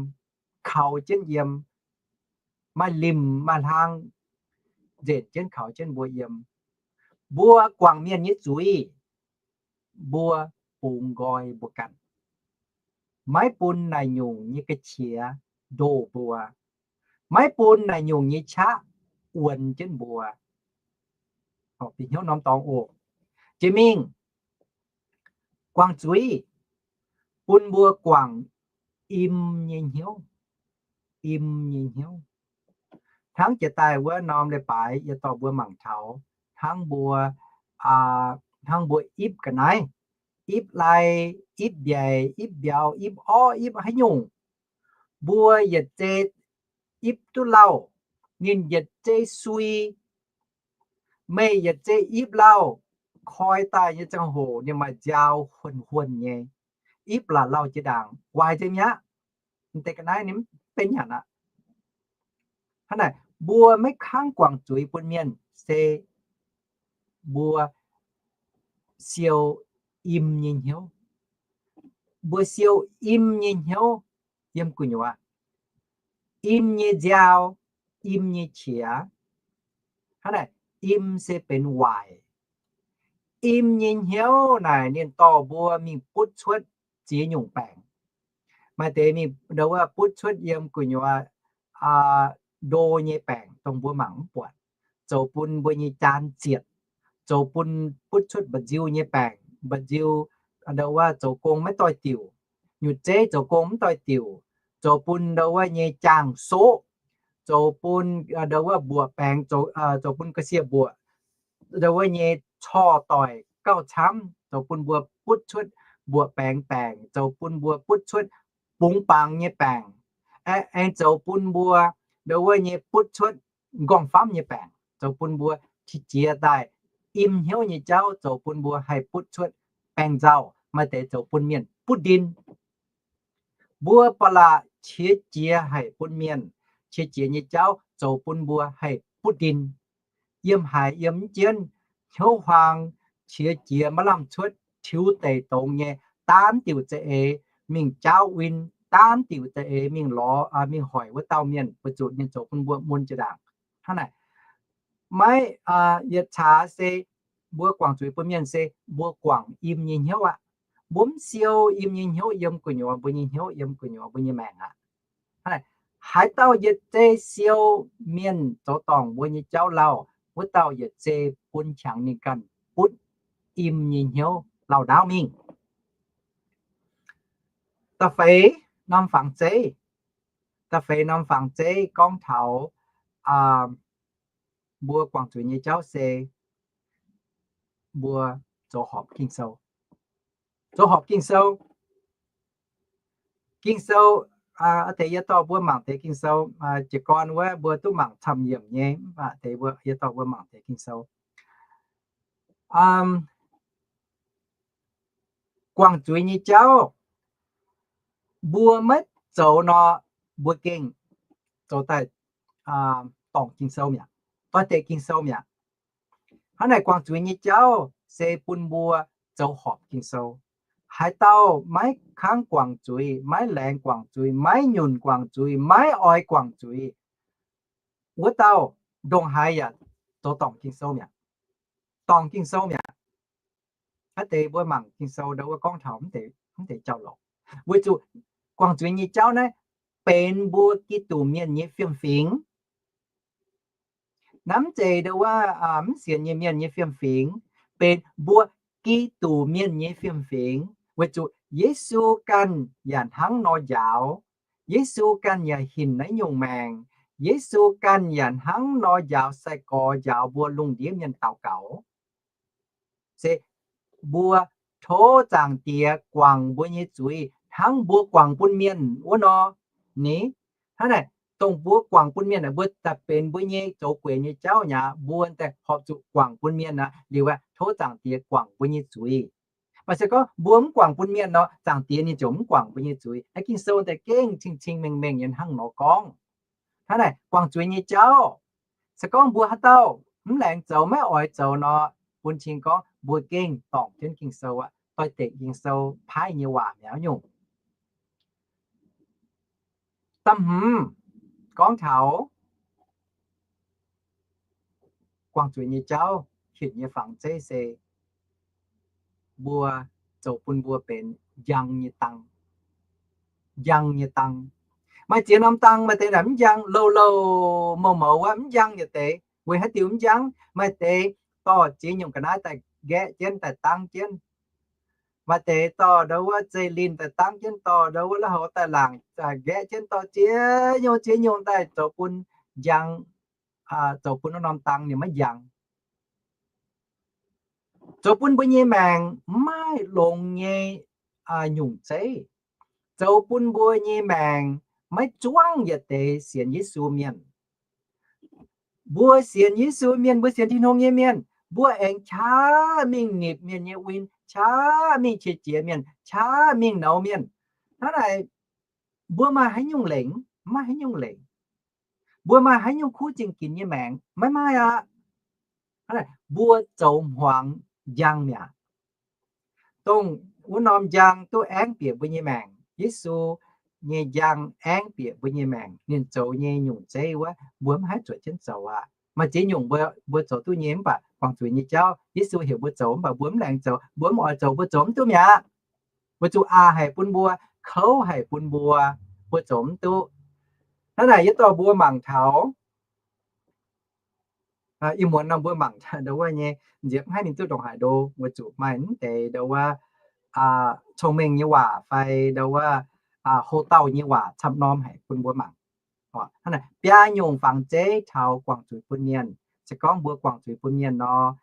kaux jienv yiem, maaih limc maaih hlang nzenc jienv kaux jienv mbuo yiem. Mbuo guangc mienh nyei zuiz, mbuo bungx nqoi mbuo ganh. Maiv bun naaic nyungc nyei ga'qiex ndoh mbuo. Maiv bun naaic nyungc nyei qaqv wuonx jienv mbuo. Bieqc hnyouv norm dorngx oc. Jiex mingh, guangc zuiz bun mbuo guangc im nyei hnyouv. Im nyei hnyouv. Hnangv jiex daaih wuov norm leiz-baaix yie dorh mbuo mangc taux hnangv mbuo, hnangv mbuo ipv ga'naaiv, ipv lai, ipv mbiaic, ipv mbiauz, ipv orv, ipv haaix nyungc, mbuo yietc zei ipv duqv lauh, ninh yietc zei sui. Meih yietc zei ipv lauh, koi daaih nyei ziangh hoc ninh maaih nziaaux huonh huonh nyei, ipv la'lauh jiex ndaangc guaix nzengc mi'aqv. M'deix ga'naaiv ninh mv benx nyanc aqv. Hnangv naaic, mbuo maiv kangv guangc zuiz bun mienh se mbuo siou im nyei hnyouv. Mbuo siou im nyei hnyouv yiem gu'nyuoz, im nyei nziaaux, im nyei qiex. Hnangv naaic, im se benx waaic. Im nyei hnyouv naaic ninh dorh mbuo mingh butv cuotv ziex nyungc baengc. Maaih deix mingh ndau wuov butv cuotv yiem gu'nyuoz ndo nyei baengc dongh mbuo mangc mv buatc, zoux bun mbuo nyei jaan zietc, zoux bun butv cuotv mba'nziu nyei baengc, mba'nziu ndau wuov zoux gong maiv doix-diuc, nyutc zeiv zoux gong mv doix-diuc, zoux bun ndau wuov nyei jaang soqv, zoux bun ndau wuov mbuoqc baengx, zoux bun ga'sie mbuoqc, ndau wuov nyei corc doic gauh camv, zoux bun mbuo butv cuotv mbuoqc baengx baengc, zoux bun mbuo butv cuotv bungx bangx nyei baengc, aengx zoux bun mbuo ndau wuov nyei butv cuotv nqorngv-famv nyei baengc, zoux bun mbuo qiex jiez daaih im hnyouv nyei jauv, zoux bun mbuo haih butv cuotv baengh nzauh, maaih deix zoux bun mienh butv ndin. Mbuo ba'laqc qiex jiez haic bun mienh, qiex jiez nyei jauv zoux bun mbuo haih butv ndin. Yiem haaix yiem mv jienv, hnyouv huaang, qiex jiez maiv lamh cuotv, tiux deic dongz nyei, daanv diuc za'eix mingh jaauv win, daanv diuc za'eix mingh lorz, mingh hoic wuov dauh mienh, weic zuqc ninh zoux bun mbuo mun jiex ndaangc. Hnangv naaic, maiv, yietc caax se mbuo guangc zuiz bun mienh se mbuo guangc im nyei hnyouv aqv. Mbuo mv siou im nyei hnyouv yiem gu'nyuoz, mbuo nyei hnyouv yiem gu'nyuoz, mbuo nyei maengc aqv. Haaix dauh yietc zei siou mienh zoux dorngc mbuo nyei jauv lauh, wuov dauh yietc zei bun qangx ninh ganh butv im nyei hnyouv lauh ndaauv mingh. Da'feix norm fangx zeiv, da'feix norm fangx zeiv gorngv taux mbuo guangc zuiz nyei jauv se mbuo zoux horpc Ging-Sou. Zoux horpc Ging-Sou. Ging-Sou, aa, deix yie dorh mbuo mangc deix Ging-Sou, jiez gorn wuov mbuo duqv mangc camv yiemc nyei, mv baac deix mbuo, yie dorh mbuo mangc deix Ging-Sou. Guangc zuiz nyei jauv, mbuo maiv zoux nor, mbuo gengh zoux daaih dorngc Ging-Sou mi'aqv, doix-dekc Ging-Sou mi'aqv. Hnangv naaic guangc zuiz nyei jauv se bun mbuo zoux horpc Ging-Sou. Haaix dauh maiv kangv guangc zuiz, maiv laengz guangc zuiz, maiv nyunc guangc zuiz, maiv oix guangc zuiz, wuov dauh ndongc haaix yaac zoux dorngc Ging-Sou mi'aqv. Dorngc Ging-Sou mi'aqv. Aav deix mbuo mangc Ging-Sou ndau wuov gorngv taux mv deix jauv-louc. Weic zuqc guangc zuiz nyei jauv naaiv benx mbuo Giduc mienh nyei fiem-fingx. Naaiv mv zeiz ndau wuov mv sienx nyei mienh nyei fiem-fingx, benx mbuo Giduc mienh nyei fiem-fingx. Weic zuqc Yesu ganh yaac hnangv nor njaaux. Yesu ganh yaac hinc naaiv nyungc maengc. Yesu ganh yaac hnangv nor njaaux sai-gorx, njaaux mbuo lungh ndiev mienh daux gaux. Se mbuo tov Zaangc Diex guangc mbuo nyei zuiz hnangv mbuo guangc bun mienh wuov nor. Ni, hnangv naaic, dongh mbuo guangc bun mienh aeqv, mbuo daaih benx mbuo nyei zoux gueix nyei jauv nyei aqv. Mbuo daaih horpc zuqc guangc bun mienh aqv, liuz aeqv, tov Zaangc Diex guangc mbuo nyei zuiz. Mv baac se gorngv mbuo mv guangc bun mienh nor, Zaangc Diex ninh ziouc mv guangc mbuo nyei zuiz. Aa, Ging-Sou daaih gengh cing-cing mengh mengh nyei hnangv nor gorngv. Hnangv naaic guangc zuiz nyei jauv, se gorngv mbuo haaix dauh mv laengz zoux, maiv oix zoux nor, bun cing gorngv mbuo gengh dorngc jienv Ging-Sou aqv, doix-dekc Ging-Sou paaiv nyei waac mi'aqv nyungc. Da'hmz gorngv taux guangc zuiz nyei jauv hinc nyei fangx zeiv se mbuo zoux bun mbuo benx njang nyei dang. Njang nyei dang. Maaih ziex norm dang maaih deix naaic mv njang, louh louh mouz mouz wuov mv njang yietc deix. Weic haaix diuc mv njang? Maaih deix dorh ziex nyungc ga'naaiv daaih nqaeqv jienv, daaih dangv jienv. Maaih deix dorh ndau wuov zeiv-lin daaih dangv jienv, dorh ndau wuov la'haux daaih laangc nqaeqv jienv, dorh ziex nyungc ziex nyungc daaih zoux bun njang, zoux bun wuov norm dang ninh maiv njang. Zoux bun mbuo nyei maengc maiv maaih longx nyei nyungc zeiv. Zoux bun mbuo nyei maengc maiv zuangv yietc deix sienx Yesu mienh. Mbuo sienx Yesu mienh, mbuo sienx Tin-Hungh nyei mienh, mbuo aengx qaqv mingh nipc mienh nyei win, qaqv mingh qiex jiez mienh, qaqv mingh nouz mienh. Hnangv naaic, mbuo maaih haaix nyungc lengc? Maiv maaih haaix nyungc lengc. Mbuo maaih haaix nyungc kuv zingh ginx nyei maengc? Maiv maaih aqv. Mbuo zoux hmuangx njang mi'aqv. Dongh wuov norm njang duqv aengv bieqc mbuo nyei maengc. Yesu nyei njang aengv bieqc mbuo nyei maengc. Ninh zoux nyei nyungc zeiv wuov, mbuo mv haih zuotc jienv zoux aqv. Maaih ziex nyungc mbuo, mbuo zoux duqv nyei, mv baac guangc zuiz nyei jauv, Yesu heuc mbuo zoux, mv baac mbuo mv laengz zoux, mbuo mv oix zoux, mbuo zoux mv duqv mi'aqv. Weic zuqc aqc haic bun mbuo, kouv haic bun mbuo, mbuo zoux mv duqv. Hnangv naaic yie dorh mbuo mangc taux ih muonz nor mbuo mangc ndau wuov nyei nziepv haiv ninh duqv ndongc haaix ndo, weic zuqc maaih mv deix ndau wuov cong-mengh nyei waac fai ndau wuov houc dauh nyei waac camv norm haic bun mbuo mangc. Hnangv naaic biaa nyungc fangx zeiv taux guangc zuiz bun mienh. Se gorngv mbuo guangc zuiz bun mienh nor,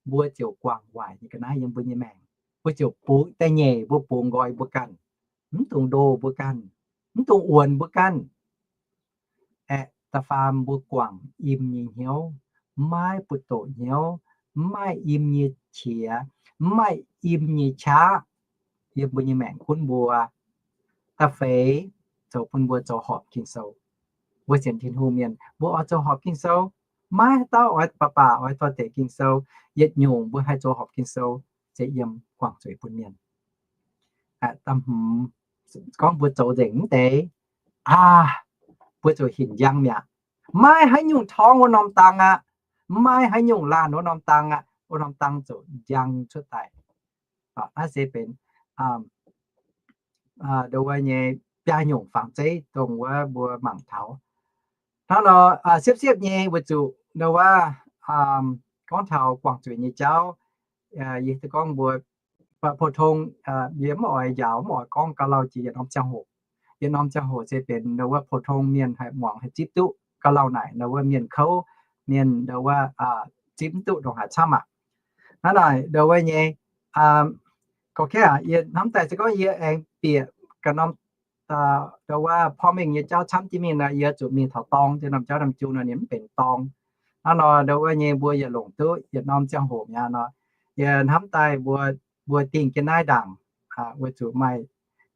mbuo ziouc guangc waaic nyei ga'naaiv yiem mbuo nyei maengc. Mbuo ziouc bungx da'nyeic, mbuo bungx nqoi mbuo ganh, mv dungx ndoh mbuo ganh, mv dungx wuonx mbuo ganh. Aeqv, da'faam mbuo guangc im nyei hnyouv, mv maaih buoz-doqc hnyouv, mv maaih im nyei qiex, mv maaih im nyei qaqv yiem mbuo nyei maengc gunv mbuo. Da'feix, zoux bun mbuo zoux horpc Ging-Sou. mbuo sienx Tin-Hungh mienh, mbuo oix zoux horpc Ging-Sou. Maiv haaix dauh oix baac baac oix dorh deix Ging-Sou. Yietc nyungc mbuo haih zoux horpc Ging-Sou se yiem guangc zuiz bun mienh. Gorngv mbuo zoux nzengc mv deix, aa, mbuo zuqc hinc njang mi'aqv. Maiv haaix nyungc torngv wuov norm dang aqv. Maiv haaix nyungc laanh wuov norm dang aqv. Wuov norm dang zuqc njang cuotv daaih. Naaiv se benx ndo wuov nyei biaa nyungc fangx zeiv dongh wuov mbuo mangc taux. Hnangv nor, siepv-siepv nyei weic zuqc ndo wuov gorngv taux guangc zuiz nyei jauv, yie gorngv mbuo 普通, yie mv oix njaaux, mv oix gorngv gauh lauh jiex yietc norm ziangh hoc. Yietc norm ziangh hoc se benx ndo wuov 普通 mienh haih muangx haih zipv duqv gauh lauh naaic ndo wuov mienh kouv, mienh ndo wuov zipv mv duqv ndongc haaix camv aqv. Hnangv naaic ndo wuov nyei, gorngv kv aqv, yie hnamv daaih se gorngv yie aengx bieqc ganh norm ndo wuov porv mengh nyei jauv camv jienv mingh nor, yie zuqc mingh taux dorng, jienv norm jauv norm jiu nor ninh mv benx dorng. Hnangv nor ndo wuov nyei mbuo yietc longc duqv yietc norm ziangh hoc mi'aqv nor, yie hnamv daaih mbuo, mbuo dingh jienv naaiv ndaangc weic zuqc maaih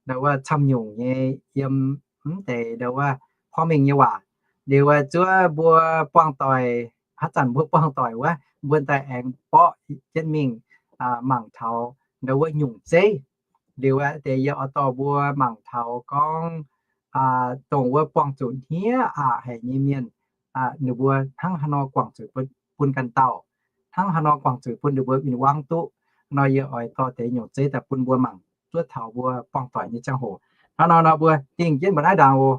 ndo wuov camv nyungc nyei yiem mv deix ndo wuov porv mengh nyei waac. Liuz zuov mbuo buangh doic, haaix zanc mbuo buangh doic wuov, mbuo daaih aengx borqv jienv mingh mangc taux ndo wuov nyungc zeiv. Liuz deix yie oix dorh mbuo mangc taux gorngv dongh wuov buangh zuqc hniev aqc haic nyei mienh, ninh mbuo hnangv haaix nor guangc zuiz bun ganh dauh, hnangv haaix nor guangc zuiz bun ninh mbuo win-wangv duqv. Nor yie oix dorh deix nyungc zeiv daaih bun mbuo mangc zuov taux mbuo buangh doic nyei ziangh hoc. Hnangv nor nor mbuo dingh jienv mbuo naaiv ndaangc oc.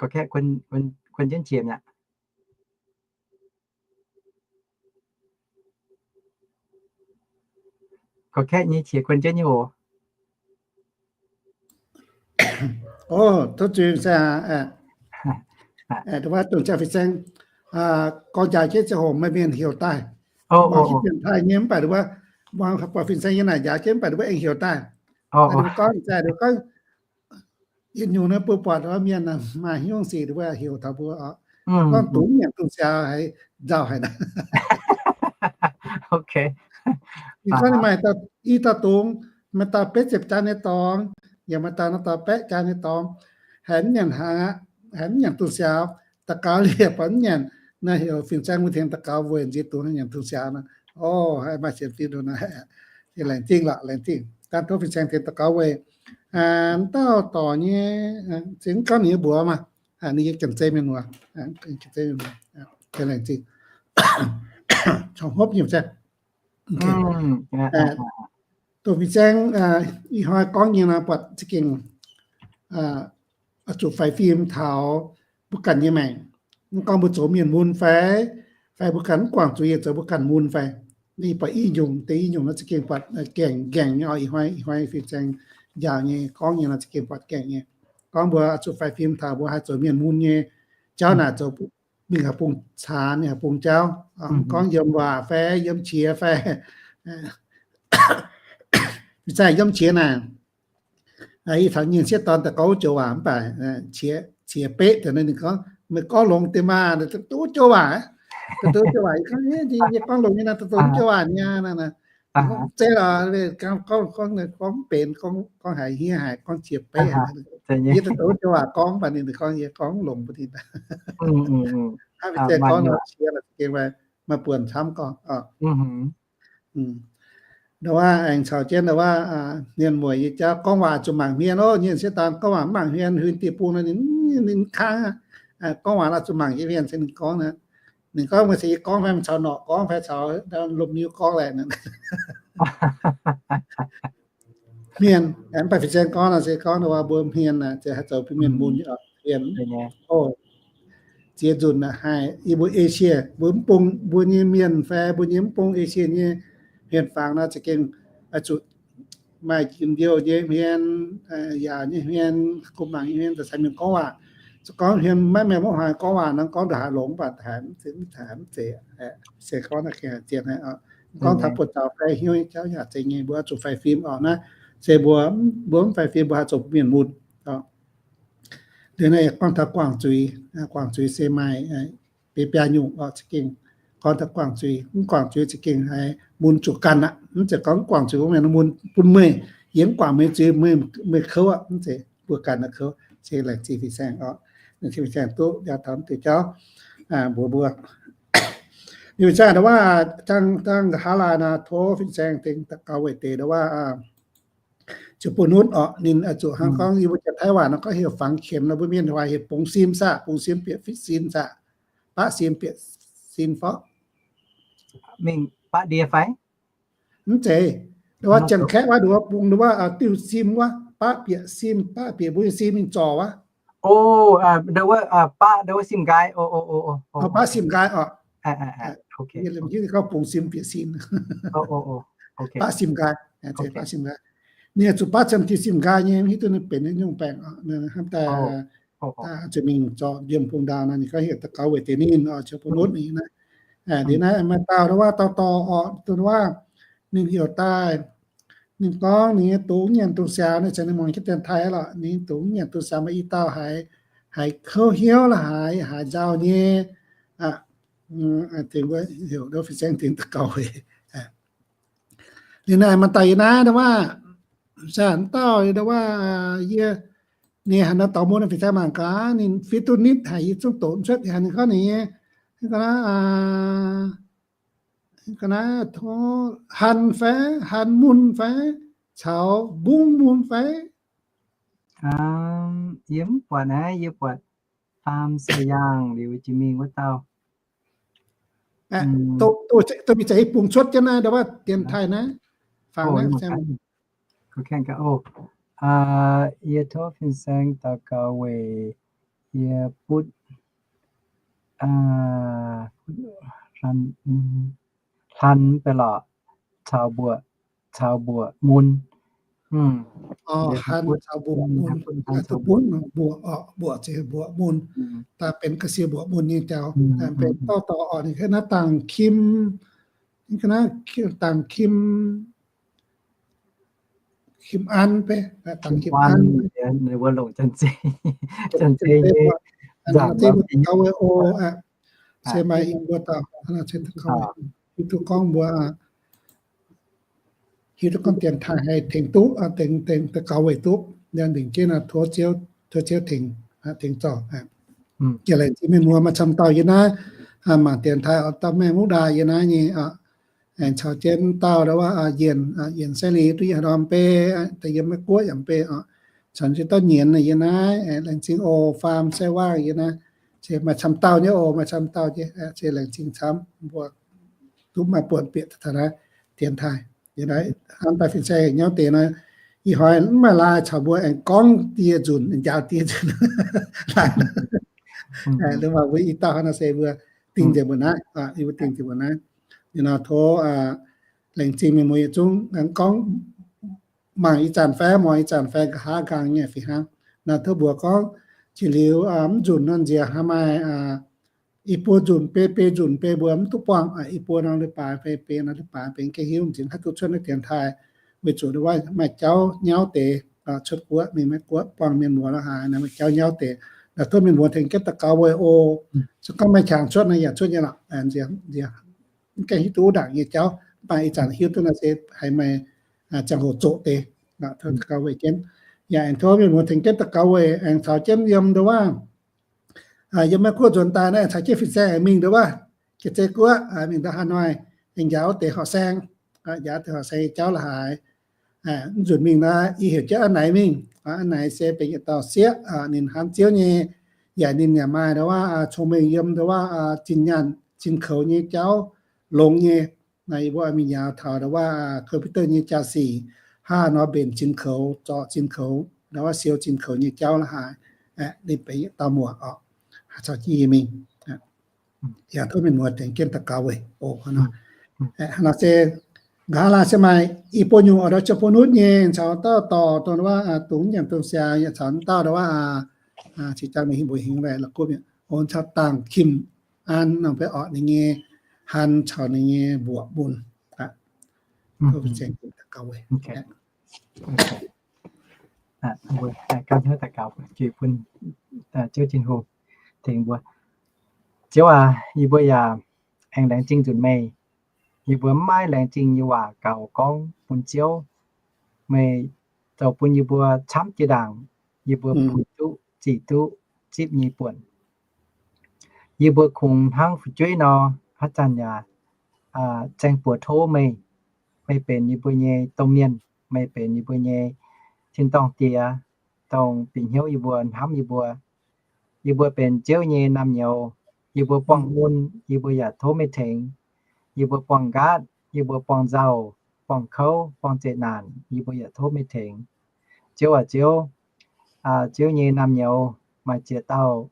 Kuon jienv qiex mi'aqv. Kuon kaeqv nyei qiex kuon jienv nyei oc. Tov zuiz, dongh wuov dongh jaa fin-saeng gorngv njaaux jienv ziangh hoc maaih mienh heuc daaih. Muangx jienv dienx taaih nyei mv baac wuov, muangx buatc fin-saeng yiem naaic njaaux jienv mv baac wuov aengx heuc daaih. Gorngv zaih gorngv yietc nyungc naaiv mbuo buatc wuov mienh maaih hnyouv sic wuov heuc taux mbuo oc. Gorngv dungx nyanc dungx siaaux haiz nzauh haic naaic. Ih zanc maaih i dauh dungz, maaih dauh betv ziepc jaax nyei dorngx, yaac maaih dauh naaiv dauh baeqv jaax nyei dorngx, haiz mv nyanc hnaangx aqv, haiz mv nyanc dungx siaaux, daux gaux liepc baac mv nyanc. Naaiv heuc fin-saeng wuov tengx daux gaux weic nziex dungz nyanc dungx siaaux nor. O, haiz maaih sienx fim nor, laengz zingh lorqc, laengz zingh. Daan tov fin-saeng tengx daux gaux weic dauh dorc nyei, zingh mv gorngv ninh nyei mbuox maah, ninh nyei janx-zei mienh muoz, laengz zingh. Cong hopv nyei. Dongh fin-saeng ih hnoi gorngv nyei nor buatc za'gengh oix zuqc faix fim taux mbuo ganh nyei maengc. Mv gorngv mbuo zoux mienh mun fai, fai mbuo ganh mv guangc zuiz yaac zoux mbuo ganh mun fai. Ih buatc i nyungc, deix i nyungc nor za'gengh buatc gaengh, gaengh nyei oc. Ih hnoi, ih hnoi fin-saeng njaaux nyei gorngv nyei nor za'gengh buatc gaengh nyei. Gorngv mbuo oix zuqc faix fim taux mbuo haih zoux mienh mun nyei jauv naaic zoux mingh haaix bung caanx, mingh haaix bung jauv, gorngv yiem waac fai yiem qiex fai. Fin-saeng yiem qiex naaic, ih taux nyei sieqv dorn daaih gorngv wuov joux waac mv baac qiex beqv deix ninh gorngv, meih gorngv longx deix maah, duqv wuov joux waac, duqv wuov joux waac, yie gorngv longx nyei naaiv, duqv wuov joux waac nyei. Gorngv zeiz lorqc, gorngv, gorngv, gorngv mv benx, gorngv haiz hniev haic, gorngv qiex beqv. Yie duqv wuov joux waac gorngv baac ninh gorngv yie gorngv longx bun ninh. Hnangv fin-saeng gorngv nor qiex gengh maaih buonc camv gorngv. Ndo wuov aengx caux jienv ndo wuov mienh mueic nyei jauv gorngv waac zuqc mangc hmien oc. Nyei sieqv dorn gorngv waac mv mangc hmien, huin dieh bung nor ninh, ninh kangv. Gorngv waac oix zuqc mangc jienv hmien se ninh gorngv naaic. Ninh gorngv meih se yie gorngv fai meih caux norqc gorngv fai caux lomh niu gorngv laeh. Hmien, mv baac fin-saeng gorngv nor se gorngv ndo wuov mbuo hmien naaic se haih zoux bun mienh mun nyei hmien. Ziex nzunc haih, yie mbuo Esie, mbuo mv bung, mbuo nyei mienh fai mbuo nyei mv bung Esie nyei hmien fangx nor za'gengh zuqc maaih njien-youh nyei hmien, yaauc nyei hmien, kuh mangc nyei hmien, da'ceix mienh gorngv waac. Zuqc gorngv hmien maiv mienh maiv haiz gorngv waac nor gorngv ndongc haaix longx, mv baac haiz mv zeiz, haiz mv zeiz. Se gorngv naaiv gengh zien haic. Gorngv taux buoz-zaux fai hnyouv nyei jauv yaac zeiz nyei, mbuo zuqc faix fim oc. Naaiv se mbuo, mbuo mv faix fim mbuo haih zoux mienh mun. Liuz naaiv gorngv taux guangc zuiz, guangc zuiz se maaih biaa biaa nyungc oc, za'gengh gorngv daaih guangc zuiz, mv guangc zuiz za'gengh haiz mun zuqc ganh aqv. Mv zeiz gorngv mv guangc zuiz, mv baac mun bun meih, yie mv guangc meih zuiz, meih kouv aqv, mv zeiz mbuo ganh aqv kouv. Se laengz zingh fin-saeng oc, laengz zingh fin-saeng duqv njaaux taux mv deix jauv mbuox mbuo. Liuz zaah ndau wuov, dangh nqa'haav laanh naaic tov fin-saeng tengx daux gaux weic deix ndau wuov ziouc bun nutv oc. Ninh oix zuqc hnangv gorngv yie mbuo jiex Taiv waac nor gorngv heuc ฝังเข็ม nor, mbuo mienh waac heuc bungx sim saah, bungx sim bieqc fitv sin saah, baqv sim bieqc sin fai? Mingh baqv ndie fai? Mv zeiz, ndau wuov Janx-Kaeqv wuov, ndau wuov bungx ndau wuov diuh sim wuov, baqv bieqc sim, baqv bieqc mbuo nyei sim mingh zorc wuov. O, ndau wuov baqv, ndau wuov sim nqaai. O, baqv sim nqaai oc. Gorngv bungx sim bieqc sin. Baqv sim nqaai, baqv sim nqaai. Ninh zuqc baqv camv jiex sim nqaai nyei, mv hiuv duqv ninh benx haaix nyungc baengc oc. Hnamv daaih zuqc mingh zorc yiem bung ndau nor, ninh gorngv heuc daux gaux weic deix ninh oc, ziouc bun nutv ninh naaiv. Liuz naaiv maaih dauh ndau wuov dauh dorh oc, ndau wuov ninh heuc daaih, ninh gorngv ninh nyei dungz nyanc dungz siaaux, ninh caux ninh muangx jienv dienx taaih lorqc. Ninh dungz nyanc dungz siaaux maaih i dauh haiz, haiz kouv hnyouv la'haaix, haiz nzauh nyei. Tengx mbuo heuc ndau fin-saeng tengx daux gaux weic. Liuz naaiv maaih dauh yie naaiv ndau wuov, dauh ndau wuov, yie, ninh haaix nor dorh mbuo fin-saeng mangc gaax, ninh fiev duqv nitv haic, yie zungv doqc mv cuotv. Ninh haaix, ninh gorngv ninh nyei, ninh gorngv naaiv, ninh gorngv naaiv tov Han fai, Han Mun fai, caux Mbungv Mun fai? Yie mv buatc naaiv, yie buatc Faam Sai Yaangh liuz jiex mingh wuov dauh. Dongh mingh zaqc i bung cuotv jienv naaiv ndau wuov dienx taaih naaiv, fangx naaiv. Yie tov fin-saeng daux gaux weic yie butv hlan, hlan mv bei lorqc, caux mbuoqc, caux mbuoqc mun. Han caux mbuoqc mun, mbuoqc, mbuoqc, mbuoqc mun, daaih benx ga'sie mbuoqc mun nyei jauv. Benx dauh dorh oc, ninh naaiv Dangc Kim, naaiv Dangc Kim, Kim An, Dangc Kim An, wuov longc Janx-Zei, Janx-Zei nyei, Janx-Zei mbuo daux gaux weic oc. Se maaih i mbuo dauh, hiuv duqv gorngv mbuo, hiuv duqv gorngv dienx taaih haih tengx duqv, tengx, tengx daux gaux weic duqv, ndengc jienv tov Ziouv, tov Ziouv tengx, tengx zorc. Jiex laengz zingh mienh muoz maaih camv dauh yie naaiv, mangc dienx taaih oc, dauh Maengh Muv Ndaaih yie naaiv nyei, aengx caux jienv dauh ndau wuov Yienc, Yienc Sai Li duqv yie haaix norm bei, daaih yiem Meiv Guoqv yaac mbei oc. Caux jienv dauh Nyienx yie naaiv, laengz zingh oc. Faam Sai Waangh yie naaiv, maaih camv dauh nyei oc, maaih camv dauh nyei, se laengz zingh camv mbuo duqv maaih buonc bieqc taux naaiv dienx taaih. Yie naaiv hnamv daaih fin-saeng nyauv deix naaiv, ih hnoi mv maaih lai caux mbuo aengx gorngv dieh nzunc, njaaux dieh nzunc. Laaix maaih mbuo i dauh hnangv naaiv se mbuo dingh nzengc mbuo naaiv, yie mbuo dingh nzengc mbuo naaiv. Liuz nor tov laengz zingh mienh muoz yietc zungv aengx gorngv mangc ih zanc fai, muangx ih zanc fai, nqa'haav nqaang nyei fih hnangv. Naaiv tov mbuox gorngv, jiex liuz mv nzunc nor nziex haaix maaih i buo nzunc bei, bei nzunc bei mbuo mv duqv buangh, i buo nor leiz-baaix bei, bei nor leiz-baaix bei, gengh hiuv nzingx haaix duqv cuotv naaiv dienx taaih, weic zuqc ndau wuov maaih jauv nyauv deix cuotv guoqv mingh Meiv Guoqv buangh mienh muoz la'haaix, naaiv maaih jauv nyauv deix. Naaiv tov mienh muoz tengx jienv daux gaux weic oc. Se gorngv maaih qangx cuotv naaiv yaac cuotv nyei lorqc. Mv gaengh hiuv duqv wuov ndaangc nyei jauv, mv baac ih zanc hiuv duqv naaiv se haiz maaih ziangh hoc zoqc deix. Tov daux gaux weic jienv. Yaac aengx tov mienh muoz tengx jienv daux gaux weic, aengx caux jienv yiem ndau wuov, yiem Meiv Guoqv nzuonx daaih naaiv, caux jienv fin-saeng aengx mingh ndau wuov Jiex Zei Guoqv, mingh ndau Hà Nội, aengx njaaux wuov deix horqc saeng, njaaux wuov deix horqc saeng nyei jauv la'haaix. Mv nzunc mingh naaiv, yie heuc jienv Aa Naix mingh. Aa Naix se benx yietc dauh sieqv, ninh hnamv Ziouv nyei, yaac ninh yaac maaih ndau wuov cong-mengh yiem ndau wuov zinh nyaanh zinh koux nyei jauv longx nyei. Naaiv yie mbuo mingh njaaux taux ndau wuov computer nyei jaa-sic, hnangv haaix nor mbenc zinh koux, zorc zinh koux, ndau wuov siou zinh koux nyei jauv la'haaix. Ninh benx yietc dauh muoc oc, caux jienv yie mingh. Yaac tov mienh muoz tengx jienv daux gaux weic oc. Hnangv naaiv se nqa'haav laanh se maaih i buo nyungc oix ndau ziouc bun nutv nyei, caux dauh dorh dongh wuov dungz nyanc dongh siaaux, yaac caux dauh ndau wuov, cingx dangh ninh hingh mbuox hingh la'guov mi'aqv, caux Dangc Kim An nor mbuo orqc ninh nyei han caux ninh nyei mbuoqc mun. Tov mienh muoz tengx daux gaux weic. Gan hnyouv daux gaux bun Ziouv Tin-Hungh tengx mbuo. Ziouv aac, yie mbuo yaac aengx laengz zingh nzunc meih. Yie mbuo mv maaih laengz zingh nyei waac gaux gorngv bun Ziouv. Meih zoux bun yie mbuo camv jiex ndaangc, yie mbuo puix duqv, zic duqv zipv nyei buonc. Yie mbuo kungx hnangv fu'jueiv nor, haaix zanc yaac zaeng buoz tov meih. Meih benx yie mbuo nyei domh mienh. Meih benx yie mbuo nyei tin-dorngh Diex, dongh bieqc hnyouv yie mbuo, hnamv yie mbuo. Yie mbuo benx Ziouv nyei naamh nyouz. Yie mbuo buangh mun, yie mbuo yaac tov meih tengx. Yie mbuo buangh nqaatv, yie mbuo buangh nzauh, buangh kouv, buangh zeqc naanc, yie mbuo yaac tov meih tengx. Ziouv aac Ziouv, Ziouv nyei naamh nyouz maaih ziex dauh,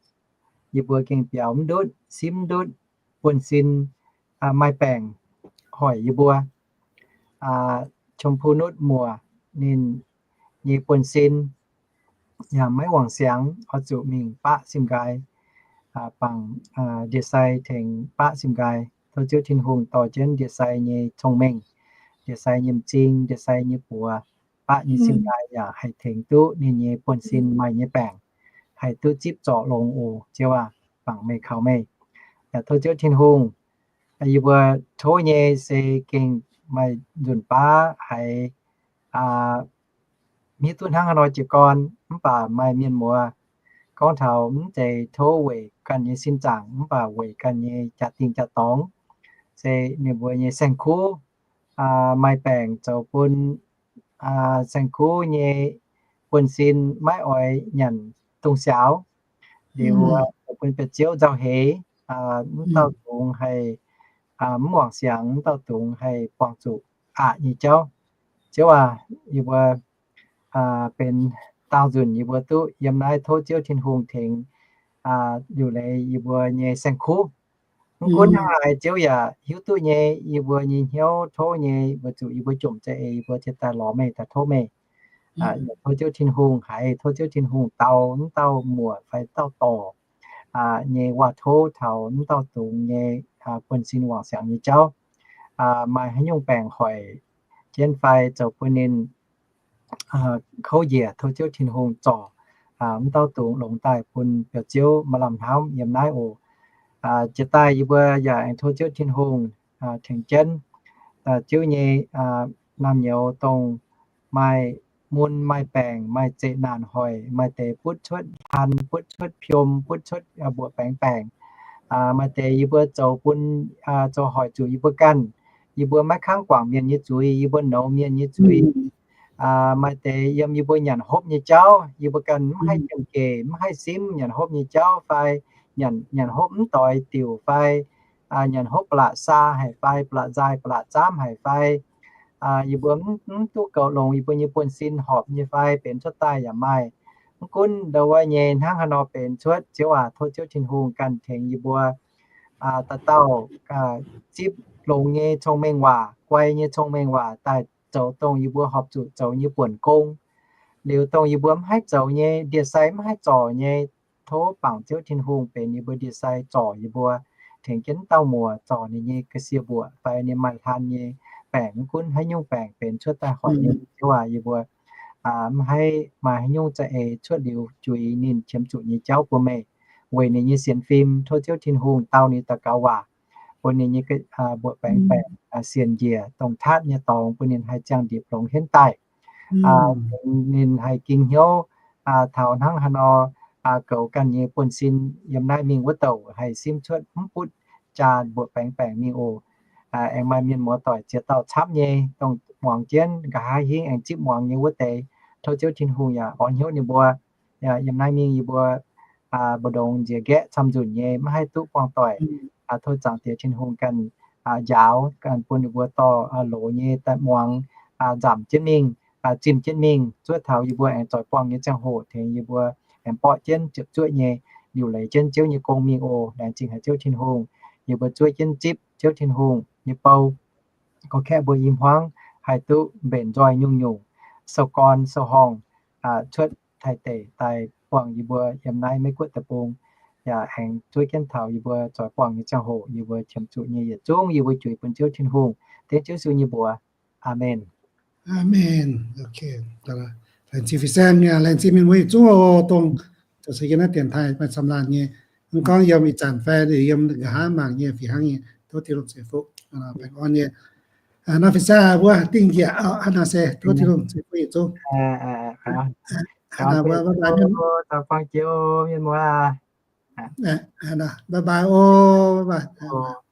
yie mbuo gengh biaux mv ndutv, simv mv ndutv, buonv-sin maaih baengc hoic yie mbuo. Chom Pu Nutv Muoc ninh nyei buonv-sin yaac maiv wangc siangx, oix zuqc mingh baqv sim nqaai, bangc ndie-sai tengx baqv sim nqaai. Tov Ziouv Tin-Hungh dorh jienv ndie-sai nyei cong-mengh, ndie-sai nyei m'zing, ndie-sai nyei buoz, baqv nyei sim nqaai yaac haih tengx duqv ninh nyei buonv-sin maaih nyei baengc, haih duqv zipv zorc longx oc. Ziouv aac, bangc meih kaux meih. Yaac tov Ziouv Tin-Hungh, yie mbuo tov nyei se gengh maaih nzunc baav haiz hiuv duqv hnangv haaix nor jiez gorn, mv baac maaih mienh muoz gorngv taux mv zeiz tov weic ganh nyei sin zaangc, mv baac weic ganh nyei jaa-dingh jaa-dorngx, se ninh mbuo nyei saeng-kuv maaih baengc zoux bun saeng-kuv nyei buonv-sin maiv oix nyanc dongh siaaux. Liuz zoux bun biauv-ziouv nzauh heix, mv dauh dungx haih mv wangc siangx, mv dauh dungx haih buangh zuqc aqc nyei jauv. Ziouv aac, yie mbuo benx daauh nzunc yie mbuo duqv yiem naaiv tov Ziouv Tin-Hungh tengx liuc leiz yie mbuo nyei saeng-kuv. Mv gunv hnangv haaix Ziouv yaac hiuv duqv nyei. Yie mbuo nyei hnyouv tov nyei weic zuqc yie mbuo jomc za'eix yie mbuo cingx daaih lorz meih daaih tov meih. Yaac tov Ziouv Tin-Hungh haiz, tov Ziouv Tin-Hungh dau mv dauh muoc fai dauh dorc nyei waac-tov taux mv dauh dungx nyei buonv-sin wangc siangx nyei jauv. Maaih haaix nyungc baengc hoic jienv fai zoux bun ninh kouv njiec, tov Ziouv Tin-Hungh zorc mv dauh dungx longx daaih bun biauv-ziouv maaih lamh hnamv yiem naaiv oc. Jiex daaih yie mbuo yaac aengx tov Ziouv Tin-Hungh tengx jienv Ziouv nyei naamh nyouz dongh maaih mun, maaih baengc, maaih zeqc naanc hoic, maaih deix butv cuotv hlan, butv cuotv piom, butv cuotv mbuoqc baengx baengc. Maaih deix yie mbuo zoux bun, zoux hoic zuqc yie mbuo ganh. Yie mbuo maiv kangv guangc mienh nyei zuiz, yie mbuo nouz mienh nyei zuiz. Maaih deix yiem yie mbuo nyanc hopv nyei jauv, yie mbuo ganh mv haih jiem gec, mv haih simv nyanc hopv nyei jauv fai nyanc, nyanc hopv mv doix diuc fai nyanc hopv ba'laqc saa haic fai ba'laqc nzaai ba'laqc zaamv haic fai yie mbuo mv, mv duqv goux longx yie mbuo nyei buonv-sin horpc nyei fai benx cuotv daaih yaac maaih. Mv gunv ndau wuov nyei hnangv haaix nor benx cuotv, Ziouv aac, tov Ziouv Tin-Hungh ganh tengx yie mbuo dauh dauh zipv longx nyei cong-mengh waac, guai nyei cong-mengh waac daaih zoux dongh yie mbuo horpc zuqc zoux nyei buonc gong. Liuz dongh yie mbuo mv haih zoux nyei, ndie-sai mv haih zorc nyei, tov bangc Ziouv Tin-Hungh benx yie mbuo ndie-sai zorc yie mbuo, tengx jienv dauh muoc zorc ninh nyei ga'sie mbuoqc fai ninh maaih hlan nyei baengc, mv gunv haaix nyungc baengc benx cuotv daaih horpc nyei. Ziouv aac, yie mbuo mv haih maaih haaix nyungc za'eix cuotv liuz juix ninh qiemx zuqc nyei jauv bun meih. Weic ninh nyei sienx fim, tov Ziouv Tin-Hungh dau ninh daux gaux waac, bun ninh nyei mbuoqc baengx baengc sienx njiec dongh taatv nyei dorngx, bun ninh haih ziangh ndipc longx henv daaih. Ninh haih ging hnyouv taux hnangv haaix nor goux ganh nyei buonv-sin yiem naaiv mingh wuov douc haih simv cuotv mv butv jaa mbuoqc baengx baengc mingh oc. Aengx maaih mienh muoz doic ziex dauh camv nyei, dongh muangx jienv nqa'haav hingv aengx zipv muangx nyei wuov deix, tov Ziouv Tin-Hungh yaac orn hnyouv ninh mbuo. Yiem naaiv mingh yie mbuo mbu'ndongx nziex nqaeqv camv nzunc nyei, maiv haih duqv buangh doic. Tov Zaangc Diex Tin-Hungh ganh njaaux, ganh bun ninh mbuo dorh loz nyei daaih muangx, nzamc jienv mingh, zimh jienv mingh, zuov taux yie mbuo aengx zoix buangh nyei ziangh hoc tengx yie mbuo aengx borqv jienv ziepc zuoqv nyei, liuc leiz jienv Ziouv nyei gong mingh oc. Laengz zingh haic Ziouv Tin-Hungh, yie mbuo zuov jienv zipv Ziouv Tin-Hungh nyei bou, gorngv kaeqv mbuo i hmuangv haih duqv mbenc nzoih nyungc-nyungc, sou gorn sou horngh, cuotv taaih deic daaih buangh yie mbuo yiem naaiv Meiv Guoqv deic-bung, yaac aengx zuov jienv taux yie mbuo zoix buangh nyei ziangh hoc yie mbuo qiemx zuqc nyei yietc zungv yie mbuo juix bun Ziouv Tin-Hungh, dengv Ziouv Yesu nyei mbuox. Aamen. Aamen. Laengz zingh fin-saeng, laengz zingh mienh muoz yietc zungv oc, dongh zoux se yiem naaiv dienx taaih maaih camv laanh nyei Mv gorngv yiem ih zanc fai yiem nqa'haav mangc nyei fih hnangv nyei, tov Tin-Hungh ceix fuqv, baengh orn nyei. Nor fin-saeng mbuo dingh njiec aqv, hnangv naaiv se tov Tin-Hungh ceix fuqv yietc zungv. Bye bye oc, bye bye oc.